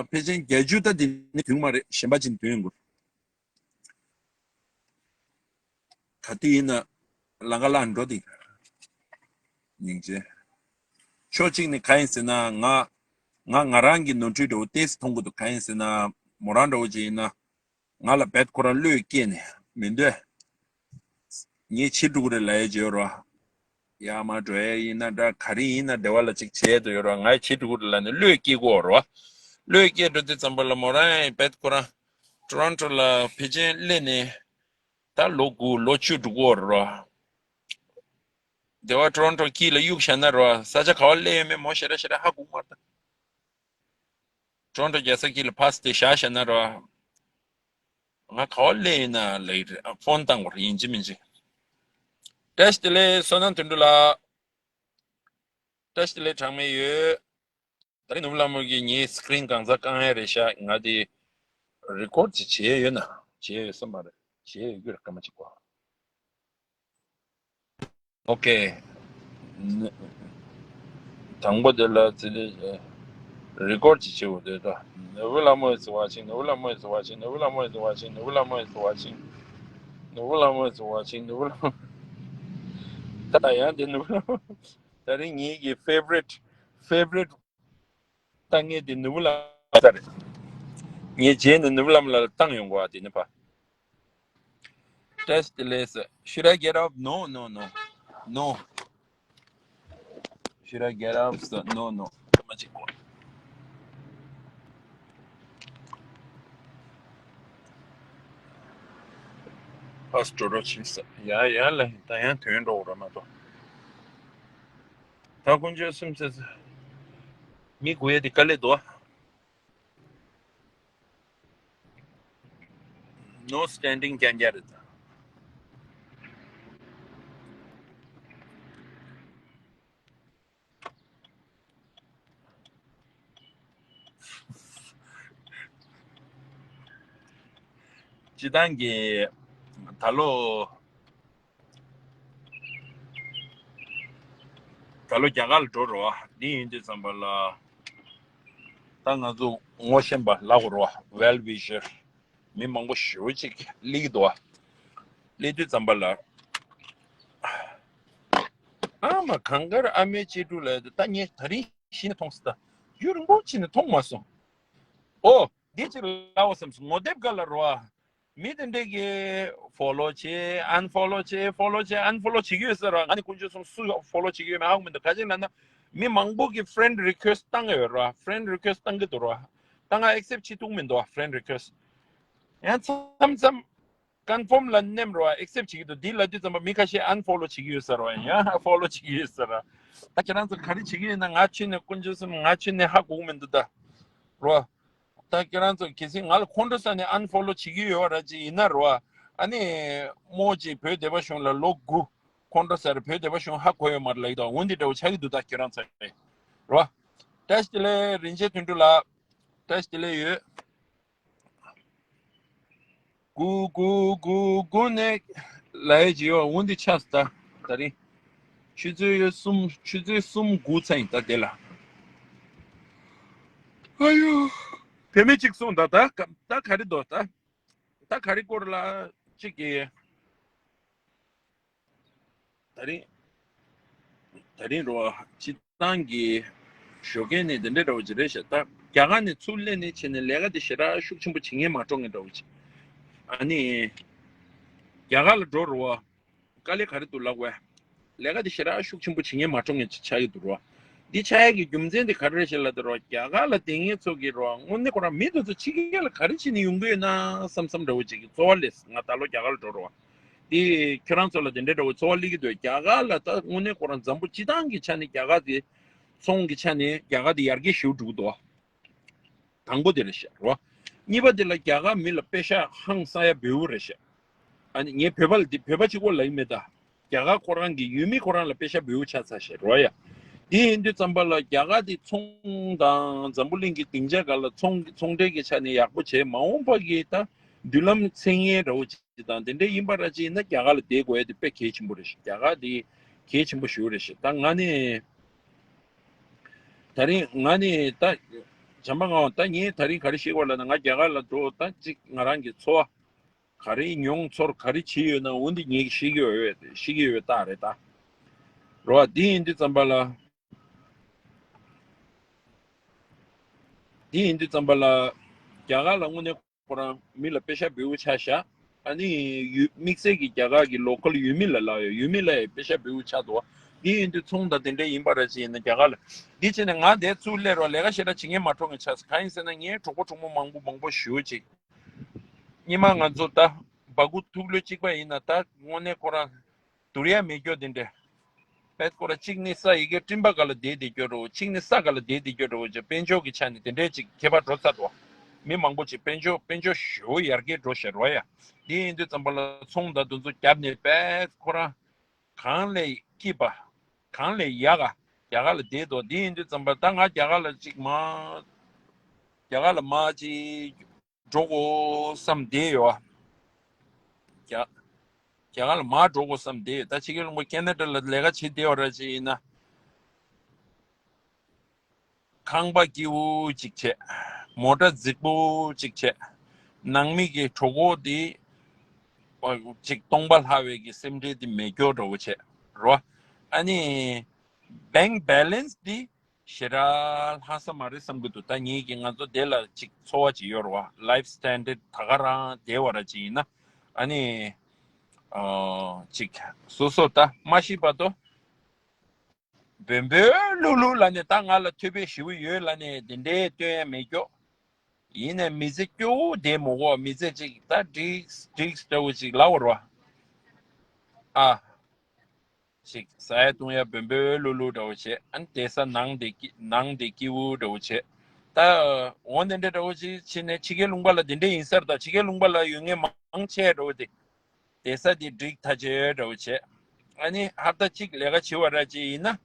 ཕལ་ཆེར་བརྒྱད་ཅུ་ད་དེ་ནས་ཐོན་མ་རེད། གཞན་པ་ཅིག་ཐོན་དགོས། ག་དུས་ཡིན་ན་ལམ་ཁ་ལ་འགྲོ་དེ། སྙིང་རྗེ། ཕྱོགས་གཅིག་ནས་ག་ཡིན་ཟེར་ན་ང་ང་ང་རང་གི་ནོར་འཁྲུལ་འདྲ་བོ་ཏོག་ཙམ་མཐོང་གི་འདུག་ག་ཡིན་ཟེར་ན་མོ་རང་འདྲ་བོ་ཅིག་ཡིན་ན། ང་ལ་རྦད་ཁོ་རང་བློས་སྐྱེས་ནས་མི་འདོད། ངས་བྱེད་འགྲོ་གི་རེད་ལབ་ཡས་ཅིག་ཡོད་རོ། ཡར་མར་འགྲོ་ཡས་ཡིན་ན་འདྲ་ག་རེ་ཡིན་ན་སྡེ་བ་ལ་ཅིག་བྱེད་དུ་ཡོད་རོ། ང་བྱེད་འགྲོ་གི་རེད་ལབ་ནས་བློས་སྐྱེ་གི་ཡོད་རོ། བློས་སྐྱེ་འགྲོ་དུས་ཙམ་པ་ལ་མོ་རང་ཡང་རྦད་ཁོ་རང་ཊོ་རོན་ཊོ་ལ་ཕལ་ཆེར་སླེབས་ནས་ད་ལོ་དགུ་ལོ་བཅུ་འགྲོ་གི་ཡོད་རོ། སྡེ་བ་ཊོ་རོན་ཊོ་དཀྱིལ་ལ་གཡུག་བཞག་ན་རོ། ས་ཆ་ག་བ་སླེབས་ཡོད་མེད་མོ་ཞེ་དྲག་ཞེ་དྲག་ཧ་གོ་གི་མ་རེད་ད། ཊོ་རོན་ཊོ་རྒྱལ་ས་དཀྱིལ་ལ་ཕར་དེ་བཞག་བཞག་ན་རོ། ང་ག་བ་སླེབས་ཡིན་ན་ལབ་ཀྱི་རེད། ཕོན་བཏང་དགོས་རེད་ཡིན་གཅིག་མིན་གཅིག་བཀྲ་ཤིས་བདེ་ལེགས་བསོད་ནམས་དོན་གྲུབ་ལགས། བཀྲ་ཤིས་བདེ་ལེགས་གྲངས་མེད་ཡོད། ད་རིང་ནོར་བུ་ལྷ་མོ་གིས་ངའི་སི་ཀི་རིན་གང་ཚ་བཀང་ཡ་རེད་ཤག་ང་དེ་རི་ཀོར་ཌི་ཅིག་བྱས་ཡོད་ན་བྱས་ཡོད་ས་མ་རེད། བྱས་ཡོད་རྒྱུ་རེད་སྐར་མ་གཅིག་གོ། ཨོ་ཀེ། དང་པོ་དེ་ལ་ཙི་ལི་རི་ཀོར་ཌི་ཅིག་བྱེད་དགོས་དེ་ད། ནོར་བུ་ལྷ་མོ་is watching. ནོར་བུ་ལྷ་མོ is watching. ནོར་བུ་ལྷ་མོ is watching. ནོར་བུ་ལྷ་མོ་is watching. ནོར་བུ་ལྷ་མོ། ད་ཡང་དེ་ནོར་བུ་ལྷ་མོ། ད་རིང་ངེད་ཀྱི་ཕེ་ཝ་རི་ཊི་ཕེ་ཝ་རི་ཊི་ལྟ་མཁན་དེ་ནོར་བུ་ལྷ་མོ་རེད། ངས་རྗེས་ནས་ནོར་བུ་ལྷ་མོ་ལ་བཏང་ཡོང་གོ་བ་དེ་ནི་ཕ། Test this. Should I get up? No, no, no. No. Should I get up? So, no, no. ཕ་སྤྲོ་རོགས་བྱེད་ས། ཡ་ཡ་ལ་ད་ཡང་དོན་འགྲོ་ར་མ་གཏོགས། ད་དཀོན་མཆོག་གསུམ་ཟེར་ས། མི་དགུ་ཡ་དེ་དཀའ་ལས་འདུག No standing རྐྱང་རྐྱང་རེད་ད། སྤྱི་བཏང་གི་ད་ལོ། ད་ལོ་རྒྱ་གར་ལ་འགྲོ་རོགས། འདི་ཡིན་དུས་ཙམ་པ་ལ། ད་ང་ཚོ་ངོ་ཤེས་པ་ལབ་དགོས་རོགས། well wisher མི་མང་པོ་ཞེ་པོ་ཅིག་སླེབས་ཀྱི་འདུག་བ། སླེབས་དུས་ཙམ་པ་ལ། ཨ་མ་གངས་དཀར་ཨ་མའི་གཅེས་ཕྲུག་ལ་ད་ངས་ད་རིང་གཞི་ནས་མཐོང་སོང་། ད་རྒྱུན་རིང་པོ་ཕྱིན་ནས་མཐོང་མ་སོང་། ཨོ། འདི་ཅིག་ལབ་བསམ་སོང་། ངོ་དེབ་སྒང་ལ་རོ། མི་དེ་འདྲས་ཀྱིས་ཕོ་ལོ་བྱེད། ཨན་ཕོ་ལོ་བྱེད། ཕོ་ལོ་བྱེད། ཨན་ཕོ་ལོ་བྱེད་ཀྱི་ཡོད་ས་རེད་བ། ང་ནི་དཀོན་མཆོག་གསུམ་སུ་ཕོ་ལོ་བྱེད་ཀྱི་ཡོད་མེད་ཧ་གོ་མི་འདུག་ག་ཅི་ལབ་ན། མི་མང་པོ་གིས་ཕེ་རེན་རི་ཀུ་ཨེ་སི་བཏང་གི་ཡོད་རེད་བ། ཕེ་རེན་རི་ཀུ་ཨེ་སི་བཏང་གི་འདུག་རེད་བ། ད་ང་ཨེག་སེབ་བྱེད་ཐུབ་མི་འདུག་ཕེ་རེན་རི་ཀུ་ཨེ་སི། ཡང་མཚམས་མཚམས་ཀོན་ཕོམ་ལ་མནན་རེད་བ། ཨེག་སེབ་བྱེད་ཀྱི་འདུག་འདི་ལབ་དུས་ཙམ་པ་མི་ཁ་ཤས་ཨན་ཕོ་ལོ་བྱེད་ཀྱི་ཡོད་ས་རེད་བ། ཡང་ཕོ་ལོ་བྱེད་ཀྱི་ཡོད་ས་རེད། ད་ཁྱེད་རང་ཚོ་ག་རེ་བྱེད་ཀྱི་ཡོད་ན། ང་ཁྱོན་ནས་དཀོན་མཆོག་གསུམ། ང་ཁྱོན་ནས་ཧ་གོ་གི་མི་འདུག་ད། རེད་བ། ད་ཁྱེད་རང་ཚོ་གལ་སྲིད་ང་ལ་ཁོང་ཁྲོ་ཟ་ནས་ཨན་ཕོ་ལོ་བྱེད་ཀྱི་ཡོད་པ་ར་ཅིག་ཡིན་ན་རེད་བ། ཨ་ནི་རྨོ་ཅིག་བོད་སྡེ་པ་གཞུང་ལ་ལོ་དགུ་ཁོང་ཁྲོ་ཟ་རེད། བོད་སྡེ་པ་གཞུང་ཧ་གོ་ཡོད་མ་རེད་ལབ་ཀྱི་འདུག་འོ་འདི་འདྲ་བོ་ཆགས་ཀྱི་འདུག་ད་ཁྱེད་རང་ཚོ་རེད་བ། བཀྲ་ཤིས་བདེ་ལེགས། རིན་ཆེན་དོན་གྲུབ་ལགས། བཀྲ་ཤིས་བདེ་ལེགས་ཡོད། དགུ་དགུ་དགུ་དགུ་ནས་ལབ་ཡས་ཅིག་ཡོད། འོ་འདི་ཆགས་སོང་། ད་ད་རིང་ཆུ་ཚོད་གསུམ། ཆུ་ཚོད་གསུམ་དགུ་ཚར་ཡིན་ད་དེ་ལ། ཨ་ཡོ། བུད་མེད་ཅིག་གསུངས། ད་ད་ད་ག་རེ་འདུག་ད་ད་ག་རེ་སྐོར་ལ་ཅིག་གི། ད་རིང་། ད་རིང་རོ། སྤྱིར་བཏང་གི་ཞོགས་ཀས་ནས་དེ་འདྲ་འདྲ་བོ་ཅིག་རེད་ཤག་ད་རྒྱ་གར་ནས་ཚུར་སླེབས་ནས་བྱས་ནས་ལས་ཀ་དེ་ཞེ་དྲག་ཤུགས་ཆེན་པོ་བྱེད་མཁན་མ་འགྲོ་མཁན་འདྲ་བོ་ཅིག་ཨ་ནི། རྒྱ་གར་ལ་འགྲོ་རོ། དཀའ་ལས་ག་རེ་འདུག་ལབ་དགོས། ལས་ཀ་དེ་ཞེ་དྲག་ཤུགས་ཆེན་པོ་བྱེད་མཁན་མ་འགྲོ་མཁན་ཅིག་ཆགས་ཀྱི་འདུག་རོ། འདི་ཆགས་ཡག་གི་རྒྱུ་མཚན་དེ་ག་རེ་རེད་ཤག་ལབ་དུས་རོ། རྒྱ་གར་ལ་བསྡད་མཁན་ཚོ་གིས་རོ། དངོས་གནས་ཁོ་རང་མི་དེ་ཚོ་ཕྱི་རྒྱལ་ལ་ག་རེ་བྱས་ནས་ཡོང་གི་ཡོད་ན་བསམ་བསམ་འདྲ་བོ་ཅིག་གི་ཚོར་བ་སླེབས། ང་ད་ལོ་རྒྱ་གར་ལ་འགྲོ་རོ། དེ་ཁྱོད་རང་ཚོ་ལ་དེ་འདྲའི་འདྲ་བོ་ཚོར་བ་སླེབས་ཀྱི་འདུག་རྒྱ་གར་ལ་ད་དངོས་གནས་ཁོ་རང་འཛམ་བུ་སྤྱི་བཏང་གི་ཆ་ནས་རྒྱ་གར་དེ། ཚོང་གི་ཆ་ནས་རྒྱ་གར་དེ་ཡར་རྒྱས་ཞེ་པོ་འགྲོ་གི་འདུག་དང་པོ་དེ་རེད་ཤག་རོ། གཉིས་པ་དེ་ལ་རྒྱ་གར་མི་ལ་པེ་ཤག་ཧང་སང་ཡ་འབེལ་པོ་རེད་ཤག་ཨ་ནི་ངས་བོད་པ་ལ་དེ་བོད་པ་གཅིག་པོ་ལབ་ཀྱི་མེད་ད། རྒྱ་གར་ཁོ་རང་གི་ཡུལ་མི་ཁོ་རང་ལ་པེ་ཤག་འབེལ་པོ་ཆགས་ཚར་ཤག་རོ་ཡ། དེ་ཡིན་དུས་ཙམ་པ་ལ་རྒྱ་གར་དེ་ཚོང་དང་འཛམ་བུ་གླིང་གི་སྡིངས་ཆ་སྒང་ལ་ཚོང་ཚོང་འབྲེལ་གྱི་ཆ་ནས་ཡག་པོ་བྱས། མ་འོངས་པ་གི་ད་མདུན་ལམ་མཚན་སྙན་འདྲ་བོ་ཅིག་དང་དེ་འདྲ་ཡིན་པ་ར་ཅིག་ཡིན་ན་རྒྱ་གར་ལ་བསྡད་དགོས་ཡ་དེ་དཔེ་གལ་ཆེན་པོ་རེད་ཤག་རྒྱ་གར་དེ་གལ་ཆེན་པོ་ཞེ་པོ་རེད་ཤག་ད་ང་ནི། ད་རིང་ང་ནི་ད། བྱམས་པ་ངག་དབང་། ད་ངས་ད་རིང་ག་རེ་བཤད་དགོས་ལབ་ན། ང་རྒྱ་གར་ལ་འགྲོ། ད་ཅིག་ང་རང་གི་འཚོ་བ་ག་རེ་མྱོང་ཚོར་ག་རེ་བྱས་ཡོད་ན་འོ་འདི་ངས་བཤད་ཀྱི་ཡོད། བཤད་ཀྱི་ཡོད་རྟགས་རེད་ད། རོ། འདི་ཡིན་དུས་ཙམ་པ་ལ། འདི་ཡིན་དུས་ཙམ་པ་ལ། རྒྱ་གར་ལ་དངོས་གནས་ཁོ་རང་མི་ལ་པེ་ཤག་འབེལ་པོ་ཆགས་ཤག་ཨ་ནི་ཡུལ་དམིགས་བསལ་གྱི་རྒྱ་གར་གྱི་ལོ་ཀལ་ཡུལ་མི་ལ་ལབ་ཡོད། ཡུལ་མི་ལ་ཡང་པེ་ཤག་འབེལ་པོ་ཆགས་འདུག་འདི་ཡིན་དུས་ཚོང་དང་དེ་འདྲ་ཡིན་པ་ར་ཅིག་ཡིན་ན་རྒྱ་གར་ལ། འདི་བྱས་ནས་ང་འདིར་ཚུར་སླེབས་རོགས། ལས་ཀ་ཞེ་དྲག་བྱེད་མཁན་མ་འགྲོ་མཁན་ཆགས་སོང་། གང་ཡིན་ཟེར་ན་ངའི་གྲོགས་པོ་གྲོགས་མོ་མང་པོ་མང་པོ་ཞེ་པོ་ཅིག་སྔོན་མ་ང་ཚོ་ད་སྦ་ཁུག་ཐུག་ལོས་གཅིག་པ་ཡིན་ན་ད་དངོས་གནས་ཁོ་རང་བསྡུར་ཡ་མེད་སྐྱོ་དེ་འདྲ། པད་ཁོ་ར་གཅིག་ནི་ས་ཡི་གེ་སྤྲིན་པ་སྒང་ལ་བསྡད་བསྡད་སྐྱོ་འདྲ་བོ། གཅིག་ནི་ས་སྒང་ལ་བསྡད་བསྡད་སྐྱོ་འདྲ་བོ་ཅིག་དཔལ་འབྱོར་གྱི་ཆ་ནས་དེ་འདྲའི་ཅིག་ཁྱད་པར་འགྲོ་ཚར་འདུག་མི་མང་པོ་ཅིག་དཔལ་འབྱོར་དཔལ་འབྱོར་ཞེ་པོ་ཡར་རྒྱས་འགྲོ་ཤག་རོ་ཡ། དེ་ཡིན་དུས་ཙམ་པ་ལ་ཚོང་དང་དེ་ཚོ་བརྒྱབ་ནས་པད་ཁོ་རང་གང་ལས་སྐྱིད་པ། གང་ལས་ཡག་ག་རྒྱ་གར་ལ་བསྡད་འདུག་དེ་ཡིན་དུས་ཙམ་པ་ད་ང་རྒྱ་གར་ལ་ཅིག་མ། རྒྱ་གར་ལ་མ་ཅིག་འགྲོ་དགོས་བསམ་བསྡད་ཡོད། རྒྱ། རྒྱ་གར་ལ་མར་འགྲོ་དགོས་བསམ་བསྡད་ཡོད། ད་ཕྱི་རྒྱལ་ལུང་པ་ཁེ་ན་ཌ་ལ་ལས་ཀ་བྱེད་བསྡད་ཡོད་ར་ཅིག་ཡིན་ན། ཁང་པ་སྐྱིད་པོ་ཅིག་བྱས། མོ་ཊ་རྫིག་པོ་ཅིག་བྱས། ནང་མི་གི་གྲོད་ཁོག་དེ་ཅིག་སྟོང་པ་ལྷག་པའི་གི་སེམས་ཁྲལ་དེ་མེད་སྐྱོ་འདྲ་བོ་བྱས་རོ། ཨ་ནི་bank balance་དེ་ཞེ་དྲག་ལྷག་ས་མ་རེད་བསམ་གྱི་འདུག་ད་ངེད་ཀྱི་ང་ཚོ་དེ་ལ་ཅིག་འཚོ་བ་ཅིག་ཡོད་རེད་བ། life standard་ད་ག་རང་དེ་བ་ར་ཅིག་ཡིན་ན། ཨ་ནི། ཨ། ཅིག་སོ་སོ་ད་མ་ཤི་བར་དུ་བོན་བོན་ལུག་ལུག་ལབ་ནས་ད་ང་ལ་ཐོད་པ་ཞེ་པོ་ཡོད་ལབ་ནས་དེ་འདྲའི་སྟོན་ཡ་མེད་སྐྱོ། ཡིན་ནའི་མི་ཚེ་སྐྱོ་བོ་བསྡད་མི་དགོས། མི་ཚེ་ཅིག་ད་འགྲིག་འགྲིག་འདྲ་བོ་ཅིག་ལབ་པ་རེད་བ། ཨ། ཅིག་ཟ་ཡ་བཏུང་ཡ་བོན་བོན་ལུག་ལུག་འདྲ་བོ་བྱས། ཨ་ནི་བསྡད་ས་ནང་དེ་སྐྱིད་ནང་དེ་སྐྱིད་པོ་འདྲ་བོ་བྱས། ད་འོ་དེ་འདྲ་འདྲ་བོ་ཅིག་བྱས་ནས་ཕྱི་རྒྱལ་ལུང་པ་ལ་དེ་འདྲ་ཡིན་ས་རེད། ད་ཕྱི་རྒྱལ་ལུང་པ་ལ་ཡོད་མཁན་མང་ཆེ་འདྲ་བོ་དེ་བསྡད་ས་དེ་འགྲིག་ཐག་ཆོད་འདྲ་བོ་བྱས། ཨ་ནི་ཧབ་ཏ་གཅིག་ལས་ཀ་བྱེད་པ་ར་ཅིག་ཡིན་ན།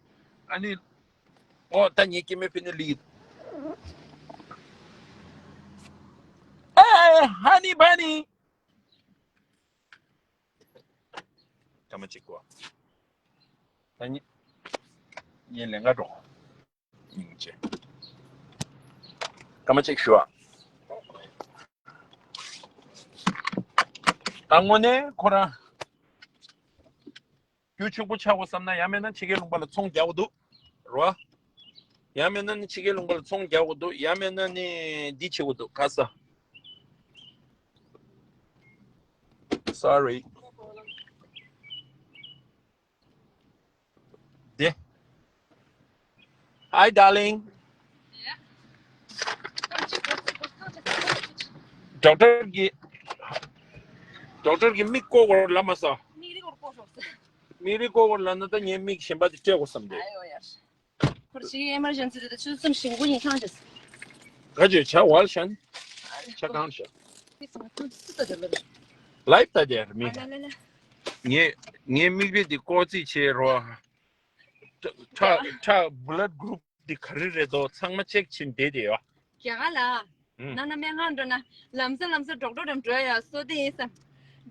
ཨ་ནི་ཨོ་ད་ངའི་སྐྱེ་དམན་ཕི་ནི་ལི། ཨེ་ཧ་ནི་བ་ནི། སྐར་མ་གཅིག་གོ། ད་ནི་ངས་ལེན་ག་འགྲོ། ཡིན་ཅེ། སྐར་མ་གཅིག་ཞུ་ཨ། ད་དངོས་གནས་ཁོ་རང་ རྒྱུ་ཕྱུག་པོ་ཆགས་དགོས་བསམ་ན། ཡང་མེད་ན་ཕྱི་རྒྱལ་ལུང་པ་ལ་ཚོང་རྒྱག་དགོས་འདུག་རོ། ཡང་མེད་ན་ནི་ཕྱི་རྒྱལ་ལུང་པ་ལ་ཚོང་རྒྱག་དགོས་འདུག་ཡང་མེད་ན་ནི་འདི་བྱེད་དགོས་འདུག་ཁ་ས། Sorry. དེ། Hi, darling. ཌོག་ཊར་གྱི་ཌོག་ཊར་གྱི་མིག་བཀོག་བར་ལབ་མ་ས། མིག་རིག་བར་བཀོག་ཤོག་ཟེར། མིག་རིག་བཀོག་བར་ལབ་ན་ད་ངས་མིག་གཞན་པ་དེ་སྤྲད་དགོས་བསམ་སྟེ། ཨ་ཡོ་ཡ། ཁོར་ཞིག་ཨེ་མར་ཇེན་སི་དེ་ཆུ་ཚོད་གསུམ་ཞིང་ཀུན་ཡིན་ཁང་ཞིག་ག་ཅོད་ཆ་ཝལ་ཤན། ཆ་གང་ཤ། ལའིབ་ད་དེར་མི། ངས་ངས་མིག་དཔེ་འདི་ཀོ་རྩིས་བྱེད་རོགས། ཁྲག་ཁྲག་blood group འདི་ག་རེ་རེད་དོ་ཚང་མ་ཅེག་བྱེད་བསྡད་དེ་ཡོད། རྒྱ་གར་ལ། ཨུམ། ནང་ན་སྨན་ཁང་འགྲོ་ན་ལམ་སང་ལམ་སང་ཌོག་ཊར་འགྲམ་འགྲོ་ཡ་སོ་དེ་ཡིན་བསམ།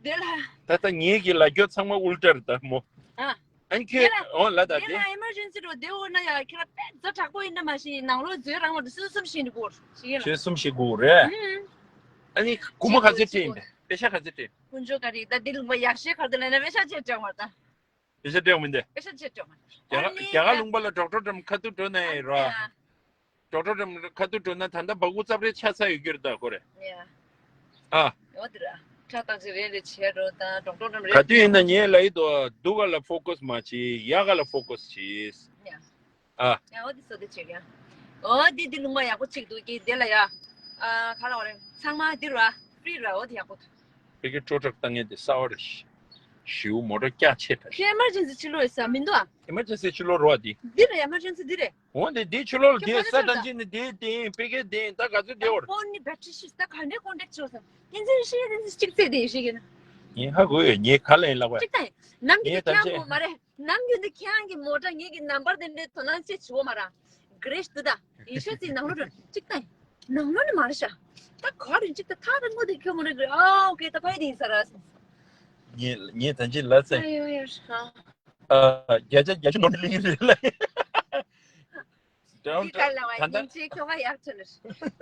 དེ་ལ། ད་ལྟ་ངེད་ཀྱི་ལ་རྒྱོ་ཚང་མ་ཨུལ་ཊར་ད་མོ། ཨ། ཨ་ནི་ཁྱོད་དེ་ལ་འོ་ལ་ད་དེ་དེ། ལ་ཨེ་མར་ཇེན་སི་འགྲོ་དེ་འོ་ན་ཡ་ཁྱེད་ལ་དཔེ་རྫ་དྲག་པོ་ཡིན་ན་མ་ཤེས་ནང་ལོགས་མཛོད་རང་བ་དུ་སུ་སུམ་ཤེས་འདུག་གོ་ཤེས་ཡིན་ལ། ཁྱོད་སུམ་ཤེས་དགོས་རེད། ཨུམ། ཨ་ནི་སྒོར་མོ་ག་ཚོད་སྤྲད་ཡིན་པས་པེ་ཤ་ག་ཚོད་སྤྲད། ཀུན་སྤྱོད་ག་རེ་ད་དེ་ལུང་པ་ཡག་ཤོས་ག་རེ་ལ་ན་པེ་ཤ་ཆེ་ཅང་བ་ད། པེ་ཤ་སྤྲད་མི་འདུག་པེ་ཤ་ཆེ་ཅང་བ། རྒྱ་གར་རྒྱ་གར་ལུང་པ་ལ་ཌོག་ཊར་འགྲམ་ཁ་ཐུག་འགྲོ་ནའི་རོ། ཌོག་ཊར་འགྲམ་ཁ་ཐུག་འགྲོ་ན་ད་ལྟ་སྦ་ཁུག་ཙབ་རེ་ཆགས་ཚར་ཡོད་རྒྱུ་རེད་ད་ཁོ་རེ། ཡ། ཨ། འོ་དེ་ར། ཁྲག་བརྟག་ཞིབ་རེ་རེ་བྱས་འགྲོ་དང་ཌོག་ཊར་འགྲམ་རེ། ག་དུས་ཡིན་ན་ངས་ལབ་ཡི་འདུག་སྡུག་ག་ལ་ཕོ་ཀས་མ་བྱེད་ཡག་ག་ལ་ཕོ་ཀས་བྱེད། ཡ། ཨ། ཡ་འོ་དེ་སོ་དེ་བྱེད་ཀྱང་། འོ་དེ་དེ་ལུང་པ་ཡག་པོ་གཅིག་འདུག་གི་དེ་ལ་ཡ། ཨ་ག་ལ་བ་རེད་ཚང་མ་དེ་ར་ཕི་རི་ར་འོ་དེ་ཡག་པོ་འདུག་ཕ་གི་སྤྲོ་ཁྲག་བཏང་མཁན་དེ་གསར་བ་རེད། ཞིའུ་མོ་ཊ་སྐྱ་ཆེ་དྲགས། ཁྱེད་ཨེ་མར་ཇེན་སི་ཕྱི་ལོགས་ཡོད་ས་མི་འདུག་ཨ། ཨེ་མར་ཇེན་སི་ཕྱི་ལོགས་རོ་ཨ་དེ། འདི་རེད་ཨེ་མར་ཇེན་སི་འདི་རེད། འོ་འདི་འདི་ཕྱི་ལོགས་ལ་དེ་ས་དང་ཅི་ནི་དེ་དེ་པེ་ཀེ་དེ་ད་ག་ཚོད་དེ་བར། ཕོན་ནི་བེ་ཊི་རི་ཤི་ད་ག་འདྲའི་ཀོན་ཊེག་བྱོས་སམ། ཡིན་ཚན་ཤི་ཡིན་ཚན་གཅིག་ཚེ་དེ་ཤི་གི་ན། ངས་ཧ་གོ་ཡོད་ངས་ག་ལ་ཡིན་ལབ་པ། གཅིག་ད་ཡིན། ནམ་གྱི་ངས་ད་ཁྱེད་ཅེ་མོ་མ་རེད། ནམ་རྒྱུན་དུ་ཁྱེད་རང་གི་མོ་ཊ་ངེད་ཀྱི་ནམ་པར་དེ་འདྲའི་དོ་སྣང་ཅེས་བྱེད་འོ་མ་ར། ག་རེ་ཞུ་ད། ཡིན་ཤོད་ཚིག་ནང་ལོགས་འགྲོ་གཅིག་ད་ཡིན། ནང་ལོགས་ནི་མ་རེད་ཤག་ད་ག་རེ་གཅིག་ད་ཐག་རིང་པོ་དེ་ཁྱོད་མོ་རེད་གི་ཨོ་ཁེ་ད་ཕ་ཡི་དེ་ཡིན་ས་ར། ངས་ངས་ད་ཅི་ལ་ཚེ། ཨ་ཡོ་ཡོ་ཤ། ཨ་བརྒྱ་ཆ་བརྒྱད་ཅུ་ནོར་ལི་རེད་ལ། འདི་ག་ལ་བ་ད་ཡིན་ཅེས་ཁྱོ་ག་ཡག་ཆེ་ནི།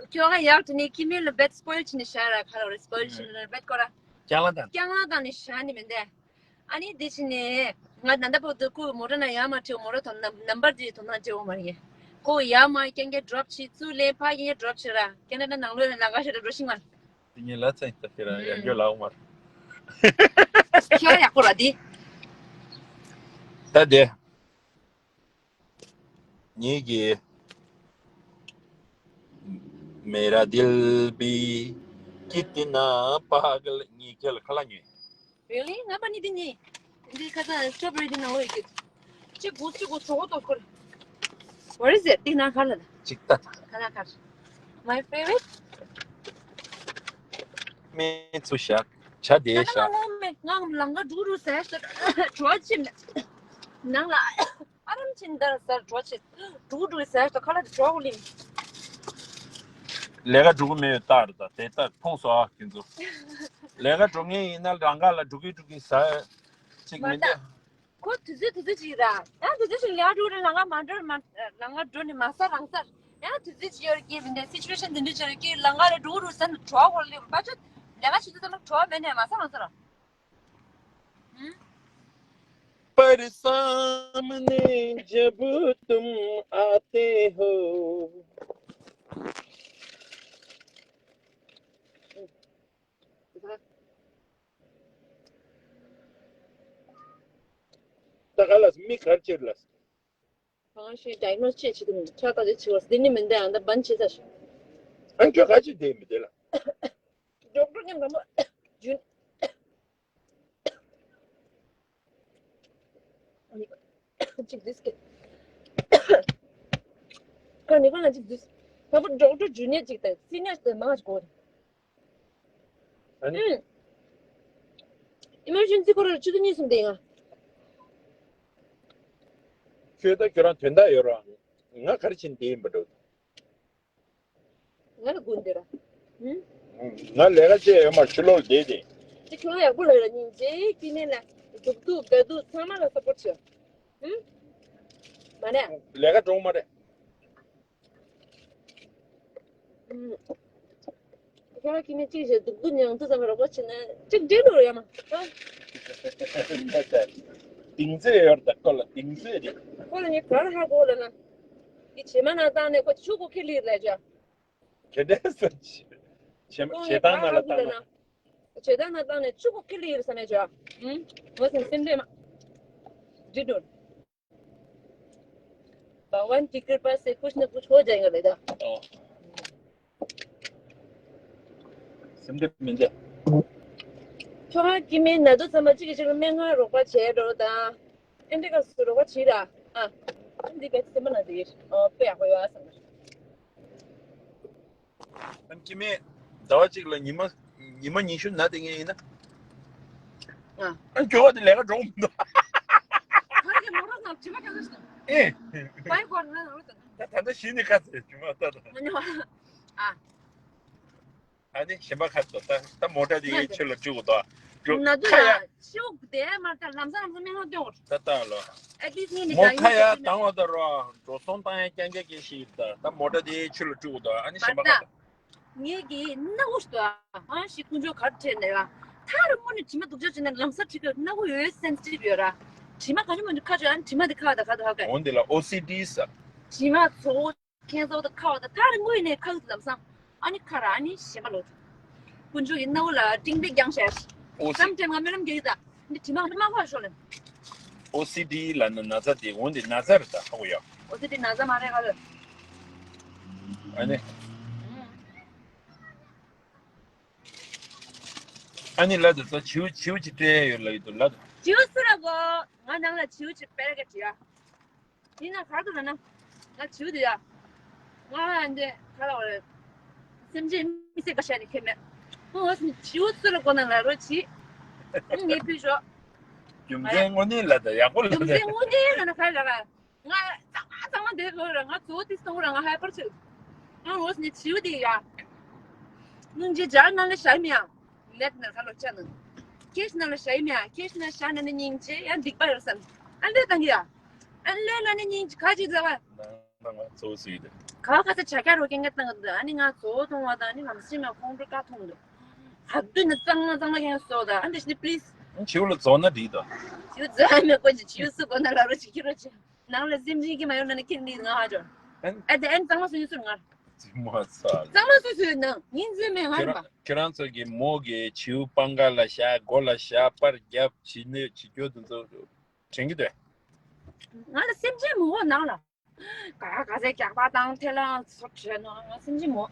ཁྱོ་ག་ཡག་ཆེ་ནི་ཁྱི་མི་ལ་བེད་སྤོལ་ཆེ་ནི་ཤ་ར་ཁ་ལ་བ་རེ་སྤོལ་ཆེ་ནི་བེད་ཀོ་ར། ཀྱང་ལ་དང་། ཀྱང་ལ་དང་ནི་ཤ་ནི་མིན་ཏེ། ཨ་ནི་འདི་ཕྱི་ནས་ང་ད་ལྟ་བར་དུ་ཁོའི་མོ་ཊ་ནང་ཡར་མར་ཁྲིད་མོ་ཊ་དང་ནམ་ནམ་པར་དེའི་དོ་སྣང་བྱེད་འོང་མ་ཡིན། ཁོ་ཡར་མར་རྐྱང་རྐྱང་ཌོབ་བྱེད་ཚུར་ལེན་ཕར་རྐྱང་རྐྱང་ཌོབ་བྱེད་ར་རྐྱང་རྐྱང་ནང་ལོགས་ནས་ལམ་ཁ་ཞིག་ལ་འགྲོ་ཤིང་མ། དེ་ཉིད་ལ་ཚན་ལྟ་ཁྱེད་རང་ཡར་རྒྱུ་ལའོ་མར། ཁྱེད་རང་ཡག་པོ་ར་དེ། ད་དེ། ངེད་ཀྱི། मेरा दिल भी कितना पागल ངས་ཁྱེད་ལ་ཁ་ལག་ཉོས། Really? ང་པ་ནི་འདི་ཉོས། འདི་ཁ་སང་strawberry འདི་ནང་ལོགས་ཡོད་ཀྱི། གཅིག་དགུ་གཅིག་དགུ་གྲོགས་པོ་ཏོ་ཁོར། What is it? འདི་ནང་ག་ལ་ན། གཅིག་ལྟ། ག་ལ་གར། My favorite? སྨན་ཚུ་བཞག་ཇ་དེ་ད་ང་བཞག་ངོ་མེ་ང་ལང་ཀ་འགྲོ་རུ་ཟེར་ཟེར་བྲོ་ཆེ་ནང་ལ། ཨ་རམ་ཆེན་དར་ཟེར་འགྲོ་ཆེ། འགྲོ་འགྲོ་ཟེར་ཟེར་ཁ་ལ་འགྲོ་གོ་ལིང་། ལས་ཀ་འགྲོ་གི་མེད་ཡོད་ལྟར་ད་དེ་ལྟར་མཐོང་སོང་ཨ་ཁྱེད་ཚོ། ལས་ཀ་འགྲོ་ངེས་ཡིན་ན་རང་ག་ལ་འགྲོ་གི་འགྲོ་གི་ཟ་ཅིག་མི་འདུག་ཁོ་དུས་ཚོད་དུས་ཚོད་ཅིག་ར། ཡང་དུས་ཚོད་ཅིག་ལས་ཀ་འགྲོ་རེ་ལང་ཀ་མ་འགྲོ་རེ་མ་ལང་ཀ་འགྲོ་ནས་མ་ཟ་རང་ཟ། ཡང་དུས་ཚོད་ཅིག་ཡོད་རེ་སྐྱེས་མི་འདུག་སི་ཅུ་ཨེ་ཤན་འདི་འདྲ་ཅིག་རེ་སྐྱེས་ལང་ཀ་ལ་འགྲོ་གི་འགྲོ་ཟ་ནས་འགྲོ་གོ་ལིང་པ་ཆོ། ལས་ཀ་བྱེད་དུས་ཙམ་ལ་བྲོ་བ་མེད་ནས་མ་ཟ་རང་ཟ་ར། हम्म? पर सामने जब तुम आते हो। ད་ག་ལ་མི་གར་ཆེར་ལ། གང་ཞིག་ཌའི་གནོ་སི་ཅི་བྱེད་དུ་མི་འདུག་ཁྲག་བརྟག་དཔྱད་བྱེད་བར་འདི་ནི་མི་འདུག་ཨ་ད་བན་བྱེད་ས་ཞིག་ཨང་ཁྱོད་ག་ཅི་བསྡད་མི་བསྡད་ལ། ཌོག་ཊར་མཉམ་དུ་མ་རྒྱུན། གཅིག་དུས་སྐད། ཁ་ནི་ཁོ་ན་གཅིག་དུས། ད་བུ་ཌོག་ཊར་ཇུ་ནི་ཡར་གཅིག་དང་སི་ནི་ཡར་དང་མང་ཞིག་གོ། ཨ་ནི། ཨུམ། ཨི་མར་ཇེན་སི་ཁོ་ར་ཆུ་ཚོད་གཉིས་གསུམ་དེ་ཡིན་ང་། ཁྱོད་ད་ཁྱོད་རང་དོན་དག་ཡོད་ར། ང་ག་རེ་བྱེད་དེ་ཡིན་པ་འགྲོ། ང་ལ་དགོས་འདི་ར། ཨུམ། ང་ལས་ཀ་བྱེད་ཡོད་མ་ཕྱི་ལོགས་བསྡད་དེ། ཅི་ཁྱོད་ཡག་པོ་ལ་ཡོད་ཉིན་རྗེས་ཀྱི་ནས་ལ་སྡུག་སྡུག་དགའ་སྡུག་ཚང་མ་ལ་སབ་པོར་བྱོས། ཨུམ། མ་ནས། ལས་ཀ་འགྲོ་མ་རེད། ཁྱེད་རང་ཁྱེད་ནས་གཅིག་བྱས་སྡུག་སྡུག་མྱང་སྡུག་ཙམ་རོགས་པ་བྱེད་ན་གཅིག་འགྲིག་འགྲོ་ཡ་མ། ཨ། གཏིང་ཚད་ཡོད་རེད་ད། ཁོ་ལ་གཏིང་ཚད་རེད། ཁོ་ལ་ངས་ག་རེ་ཧ་གོ་ལབ་ན། འདི་བྱེ་མ་ནང་བཏང་ནས་ཁོ་ཆུ་ཁོ་ཁེ་ལི་ལས་བྱ། གལ་ཏེ་ཟེར། བྱེ་མ་ཁོ་བྱེ་ངས་ག་ཐང་ནང་ལ་ཧ་གོ་ལབ་ན། བཏང་ན། བྱེ་ཐང་ནང་བཏང་ནས་ཆུ་ཁོ་ཁེ་ལི་ཟེར་ནས་བྱ། ཧུམ། ངོ་སེམས་སེམས་ཁྲལ་མ། འདི་འདུག भगवान की कृपा से कुछ न कुछ हो जाएगा बेटा। ཨོ། སེམས་ཁྲལ་མི་འདྲ། ཁྱོད་རང་སྐྱེ་དམན་ན་དུ་ཚང་མ་གཅིག་གིས་གཅིག་ལ་སྨན་ཁང་རོགས་པ་བྱས་འགྲོ་དང་། ཨེ་འདྲ་སྐབས་སུ་རོགས་པ་བྱེད་ར། ཨ། འདི་ག་ཚོད་མ་ན་དེ་ཨོ་དཔེ་ཡག་པོ་ཡོད་ཨ་བསམ། ཨ་ནི་སྐྱེ་དམན་ཟླ་བ་གཅིག་ལ་ཉི་མ་ཉི་མ་ཉི་ཤུ་ན་དེ་ངས་ཡིན་ན། ཨ། ཨ་ཁྱོད་དེ་ལས་ཀ་འགྲོ་མི་འདུག་ཁ་གི་མོ་རོ་ནང་ཇི་མ་ཁ་ཁ་ཞིག་ཨེ། བའི་གོར་ན་རོ་དང་། ད་ད་ལྟ་གཞི་ནས་ཁ་ཚེ་ཇི་མ་ད་ད། མ་ཉོ། ཨ། ཨ་ནི་གཞན་པ་ཁ་ཚོ་ད་ད་མོ་ཊ་དེ་ཡའི་ཆུ་ལ་བཅུག་དོ། ན་དུ་ཡ་ཤིའུ་དེ་མ་ད་ལམ་སང་ལམ་སང་སྨན་ཁང་སྟོན་དགོས། ད་ལྟ་ལོ། ཨ་ཏིས་ངས་ནི་མོ་ཁ་ཡ་དང་བ་ད་རོ་འགྲོ་སོང་བཏང་ཡ་རྐྱང་རྐྱང་གི་ཞིག་ད་ད་མོ་ཊ་དེ་ཡའི་ཆུ་ལ་བཅུག་དོ། ཨ་ནི་གཞན་པ་ཁ་ཚོ། ངས་ཀྱི་སྣ་བུག་ཞིག་ཏུ་ཨང་ཞིག་དཀོན་མཆོག་གར་ཁྲིད་ནས་ཡ། ཐག་རིང་པོ་ནས་དྲི་མ་སྡུག་ཅག་བྱས་ནས་ལམ་སང་ཁྲིད་ཀྱི་སྣ་བུག་ཡོད་སེན་སི་ཊིབ་ཡོད་ར། དྲི་མ་ག་ནི་མ་ནི་ཁ་ཆོད་ཨ་ནི་དྲི་མ་དེ་ཁ་དང་ཁ་དང་ཧ་ག་འོན་དེ་ལ་ཨོ་སི་ཌི་ཟེར། དྲི་མ་ཚོགས་ཁྱེད་ཚོ་དང་ཁ་བ་དང་ཐག་རིང་པོ་ཡིན་ནས་ཁ་ལམ་སང་ཨ་ནི་ཁ་ར་ཨ་ནི་ཞེན་པ་ལོ། དཀོན་མཆོག་གི་སྣ་བུག་ལ་ཏིང་ཏིག་རྒྱང་ཤར། ཨོ་སི། སམ་ཊེམ་ང་སྨོན་ལམ་རྒྱག་གི་ད། འདི་དྲི་མ་མ་ཁ་ཤོར་ལེ། ཨོ་སི་ཌི་ལ་ན་ན་ཚ་དེ་འོན་དེ་ན་ཚ་རེད་ད་ཧ་གོ་ཡ། ཨོ་སི་ཌི་ན་ཚ་མ་རེད་ག་ལ། ཨ་ནི། ཨ་ནི་ལ་དུ་ཚ་བྱིའུ་བྱིའུ་ཅི་སྤྲད་ཡོད་ལ་ཡོད་དུ་ལ་དུ། བྱིའུ་སུ་ར་གོ། ང་ནང་ལ་བྱིའུ་ཅི་སྤེལ་ག་བྱིའུ། ཡིན་ན་ག་དུ་ལ་ན། ང་བྱིའུ་དུ་ཡ། ང་ཨ་འདི་ག་ལ་བ་རེད། སེམས་ཅན་མི་སེ་ག་ཤ་ནི་ཁེ་མེད། ང་ངོ་སི་ནི་བྱིའུ་སུ་ར་གོ་ན་ལ་རོ་བྱི། ངས་ཕུལ་ཤོག་རྒྱུ་མཚན་དངོས་གནས་ལ་དུ་ཡག་པོ་ལ་རྒྱུ་མཚན་དངོས་གནས་ལ་ན་ག་ལ་ག་ང་གཙང་མ་གཙང་མ་བསྡད་དགོས་ར། ང་གཙོ་བོ་དེ་སྟོང་ར། ང་ཧའི་པར་ཆེ། ང་ངོ་སི་ནི་བྱིའུ་དེ་ཡ། སྙིང་རྗེ་སྦྱར་ནང་ལ་ཞ་ཡི་མི་ཡ། ནེཊ་ནང་ཁ་ལོ་ཆ་ནང་། ཁེ་ཤི་ནང་ལ་ཞ་ཡི་མི་ཡ། ཁེ་ཤི་ནང་ཞ་ནང་ནི་སྙིང་རྗེ་ཡ་སྡིག་པ་ཡོད་བསམ། ཨ་ལེ་དང་གི་ཡ། ཨ་ལེ་ལ་ནི་སྙིང་རྗེ་ཁ་ཅིག་ཟ་བ། ནང་ནང་ང་གཙོ་བོ་སུ་ཡི་དེ། ག་ག་ས་ཆ་ཁ་རོ་ཀན་ཀ་བཏང་གི་འདུག་ཨ་ནི་ང་གཙོ་བོ་མཐོང་བ་དང་ཨ་ནི་ལམ་སེང་ང་ཁོང་ཁྲོ་ཀ་མཐོང་འདུག་ཧ་དུ་ནི་གཙང་མ་གཙང་མ་ཁེ་སོ་ད་ཨ་འདི་ཤི་ནི་པི་ལི་སི། བྱིའུ་ལ་རྫོགས་ན་འགྲིག་དོ། བྱིའུ་རྫོགས་མེད་དགོས་ཅི་བྱིའུ་སུ་དགོས་ན་ལ་རོ་ཅི་ཁྱི་རོ་ཅི། ནང་ལ་སེམས་ཅན་གྱི་མ་ཡོང་ན་ནི་ཁྱེད་འདི་ང་ཧ་ཅོ། ཨན། ཨ་དེ་ཨན་གཙང་མ་སུ་ཡིན་སུ་ང་། ཙི་མ་ཚ། གཙང་མ་སུ་སུ་ཡོད་ན་ཡིན་ཟེར་མེད་ང་ཁྱེད་རང་ཁྱེད་རང་ཚོ་གི་མོ་གི་བྱིའུ་པང་ཁ་ལ་བཞག་སྒོ་ལ་བཞག་པར་རྒྱབ་བྱིས་ནས་བྱིས་སྐྱོ་དུ་ཚོ་དྲན་གི་དེ། ང་ལ་སེམས་ཅན་མི་འོ་ནང་ལ། ག་ག་ཚད་རྒྱག་པ་དང་ཐལ་ལང་ཚོ་བྲལ་ནོ་ང་སེམས་ཅན་མི་འོ།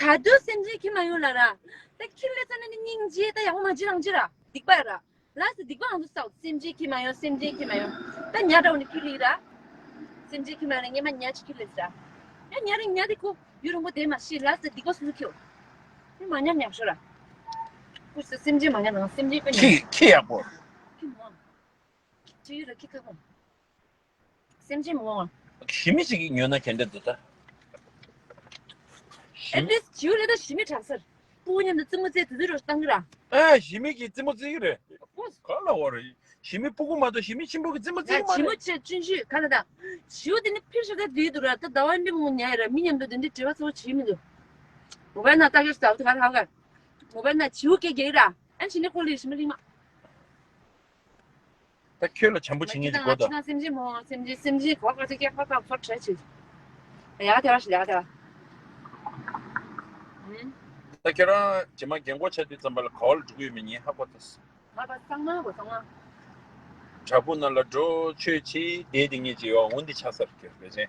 ག་དུས་སེམས་ཅན་ཁྱི་མ་ཡོང་ལ་ར། ད་ཁྱི་ལས་ཙ་ན་ནི་སྙིང་རྗེ་ད་ཡག་པོ་མ་ཅི་རང་ཅི་ར་སྡིག་པ་ར། ལ་སི་སྡིག་པ་ང་ཚོ་བསགས་སེམས་ཅན་ཁྱི་མ་ཡོང་སེམས་ཅན་ཁྱི་མ་ཡོང་། ད་ཉ་འདྲ་བོ་ནི་ཁྱི་ལི་ར། སེམས་ཅན་ཁྱི་མ་ཡོང་ན་ངས་མ་ཉ་ཅི་ཁྱི་ལི་ར། ཡ་ཉ་རིང་ཉ་དེ་ཁོ་ཡུ་རུང་པོ་དེ་མ་ཤི་ལ་སི་སྡིག་པ་སུ་སུ་ཁྱོ། ངས་མ་ཉ་ཉ་ཤོ་ར། ཁོ་སི་སེམས་ཅན་མ་ཉ་ནང་སེམས་ཅན་པེ་ཉ། ཁྱི་ཁྱི་ཡག་པོ། ཁྱི་མ། ཁྱི་ཡུ་ར་ཁྱི་ཁ་ཁོ། སེམས་ཅན་མི་འོང་། ཞི་མི་ཞིག་གིས་ཉོས་ན་ག་འདྲ་འདུག་ད། ཞི་ཨེ་མི། ལིས་ཇིའུ་ལེ་ད་ཞི་མི་དྲག་སར། སྤུ་གུ་མཉམ་དུ་རྩེད་མོ་རྩེ་དུས་དུས་རོ་བཏང་གི་ར། ཨ་ཞི་མི་གིས་རྩེད་མོ་རྩེ་གི་རེད། ཨོ། ག་ལ་བ་རེད། ཞི་མི་སྤུ་གུ་མ་གཏོགས་ཞི་མི་ཆེན་པོ་གིས་རྩེད་མོ་རྩེ་ཡ་གི་མ་ཇི་མོ་རེད། ཆེ་ཆུང་ཆུང་ག་ལ་ད། ཇིའུ་དེ་ནི་ཕིར་ཤ་ད་དུས་དུ་ར་ད་ཟླ་བ་འདི་མོ་ཉལ་ར་མི་མཉམ་དུ་དེ་འདྲའི་འབྲེལ་བ་གཙོ་བོ་བྱེད་མི་འདུག་མོ་བས་ན་ལྟ་གི་ཟ་བ་དུ་ག་ལ་ཧ་ག་མོ་བས་ན་ཇིའུ་སྐད་རྒྱག་གི་ར། ཨན་ཕྱི་ནས་ཁོ་ལི་ཞི་མི་ལི་མ། ད་ཁྱོད་ལ་བྱམས་པོ་བྱེད་མཁན་ཅིག་དགོས་དོ། ང་ཁྱེད་དང་ང་ཁྱེད་དང་སེམས་ཅན་མོ་སེམས་ཅན་སེམས་ཅན་གོ་ག་ཚོད་སྐྱེ་ཁ་ཁ་ཚོ་བྲལ་ཆེ། ཡ་དེ་བ་ཞིག་ཡ་དེ་བ། ད་ཁྱེད་རང་རྗེས་མ་རྒན་གོག་ཆགས་དུས་ཙམ་པ་ལ་ག་བ་ལ་འགྲོ་གི་ཡོད་མེད་ངས་ཧ་གོ་ཐལ། ང་པ་གཙང་མ་གོ་གཙང་མ། བྲག་ཕུག་ནང་ལ་འགྲོ་ཆོས་བྱེད་བསྡད་དེ་ངས་ཅི་ཡོད་འོན་ཏེ་ཆགས་ས་རེད་ཁྱེད་རེད་ཅེ།